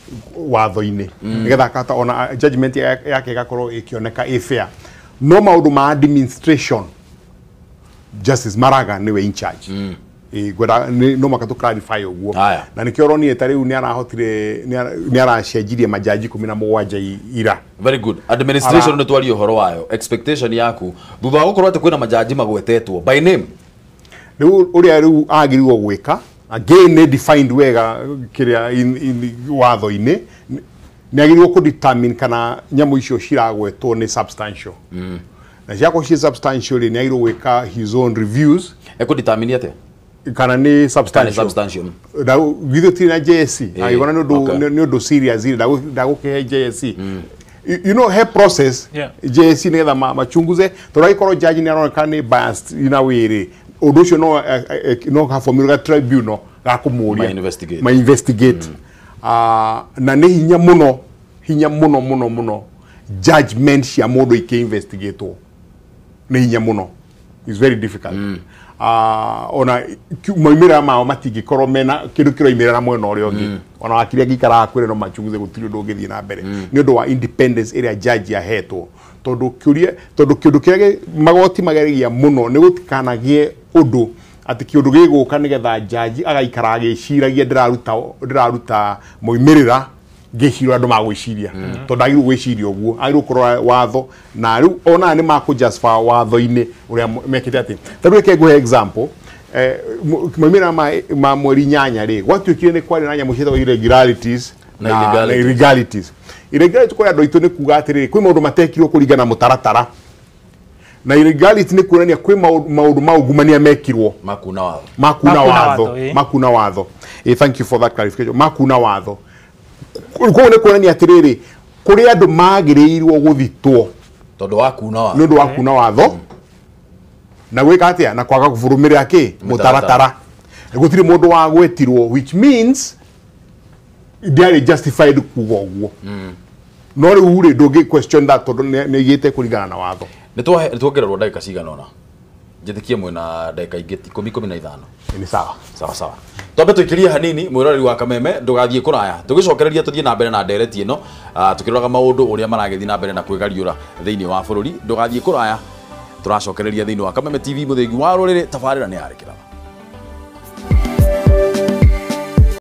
watho-inĩ nĩgetha akahota ona judgment yake ĩgakorwo ĩkĩoneka ĩ fair. No maũndũ ma administration Justice Maraga nĩwe in charge. Ngwenda no maka tũ clarify ũguo, na nĩkĩo ũronire ta rĩu nĩarahotire nĩaracenjirie majaji 17 ira. Very good. Administration nĩ twarie ũhoro wayo, expectation yaku thutha wa gũkorwo atĩ kwĩna majaji magwetetwo by name, rĩu ũrĩa rĩu agĩrĩirwo gwĩka again nĩ defined wega kĩrĩa in watho-inĩ, nĩ agĩrĩirwo kũ determine kana nyamũ icio ciragwetwo nĩ substantial. Na ciakorwo ciĩ substantial rĩ, nĩ agĩrĩirwo gwĩka his own reviews. Ekũ determine atĩa? Kana nĩ substantial. Githĩ tũtirĩ na JSC, angĩkorwo nĩ ũndũ serious rĩ, ndagũkĩhe JSC. You know, he process JSC nĩgetha machunguze, tondũ angĩkorwo judge nĩ aroneka nĩ biased in a way rĩ, ũndũ ũcio no gabomirwo ga tribunal ga kũmũria ma investigate. Na nĩ hinya mũno, hinya mũno mũno mũno judgment cia mũndũ ikĩ investigatwo nĩ hinya mũno, is very difficult. Ona moimĩrĩra mao matingĩkorwo mena kĩndũ kĩroimĩrĩra mwena ũrĩa ũngĩ, ona wakiri angĩikara hakuhĩ no machunguze, gũtirĩ ũndũ ũngĩthiĩ na mbere nĩ ũndũ wa independence ĩrĩa judge ahetwo. Tondũ kĩũria, tondũ kĩũndũ kĩrĩa magoti mageragia mũno nĩ gũtikanagĩe ũndũ atĩ kĩũndũ gĩgũka nĩgetha judge agaikara agĩciragia ndĩraruta moimĩrĩra ngĩciria andũ magwĩciria, tondũ agĩrĩirwo gwĩciria ũguo, agĩrĩirwo kũrora watho na rĩu ona nĩ makũ justify watho-inĩ ũrĩa mekĩte atĩ. Ta rĩu reke ngũhe example, moimĩrĩra ma mweri 8 rĩ, gwatuĩkire nĩ kwarĩ na nyamũ ciĩtagwo irregularities na illegalities. Irregularity kũrĩ andũ aitũ nĩ kuga atĩrĩrĩ, kwĩ maũndũ matekirwo kũringana na mũtaratara, na illegality nĩ kuonania kwĩ maũndũ ma ungumania mekirwo makuna watho, makuna watho, makuna watho. Thank you for that clarification. Makuna watho koguo nĩ kuonania atĩrĩrĩ, kũrĩ andũ magĩrĩirwo gũthitwo tondũ wa kuna watho, nĩ ũndũ wa kuna watho na gwĩka atĩa, na kwaga kũbũrũmĩrĩra kĩ mũtaratara. Gũtirĩ mũndũ wagwetirwo, which means ndĩarĩ justified kuga ũguo. No rĩu rĩ, ndũngĩ question that tondũ nĩ igĩte kũringana na watho. Nĩ tuongererwo ndagĩka cigana ũna, njĩtĩkie mwĩna ndagĩka ingĩ 10 15. Nĩ sawa sawa sawa. Twambe tũikĩrie hanini mwĩroreri wa Kameme, ndũgathiĩ kũraya, tũgĩcokereria tũthiĩ na mbere na ndereti ĩno, tũkĩroraga maũndũ ũrĩa maragĩthiĩ na mbere na kwĩgariũra thĩinĩ wa bũrũri. Ndũgathiĩ kũraya, tũracokereria thĩinĩ wa Kameme TV, mũthĩgi wa rũrĩrĩ. Tabarĩra nĩ yarĩ kĩratha.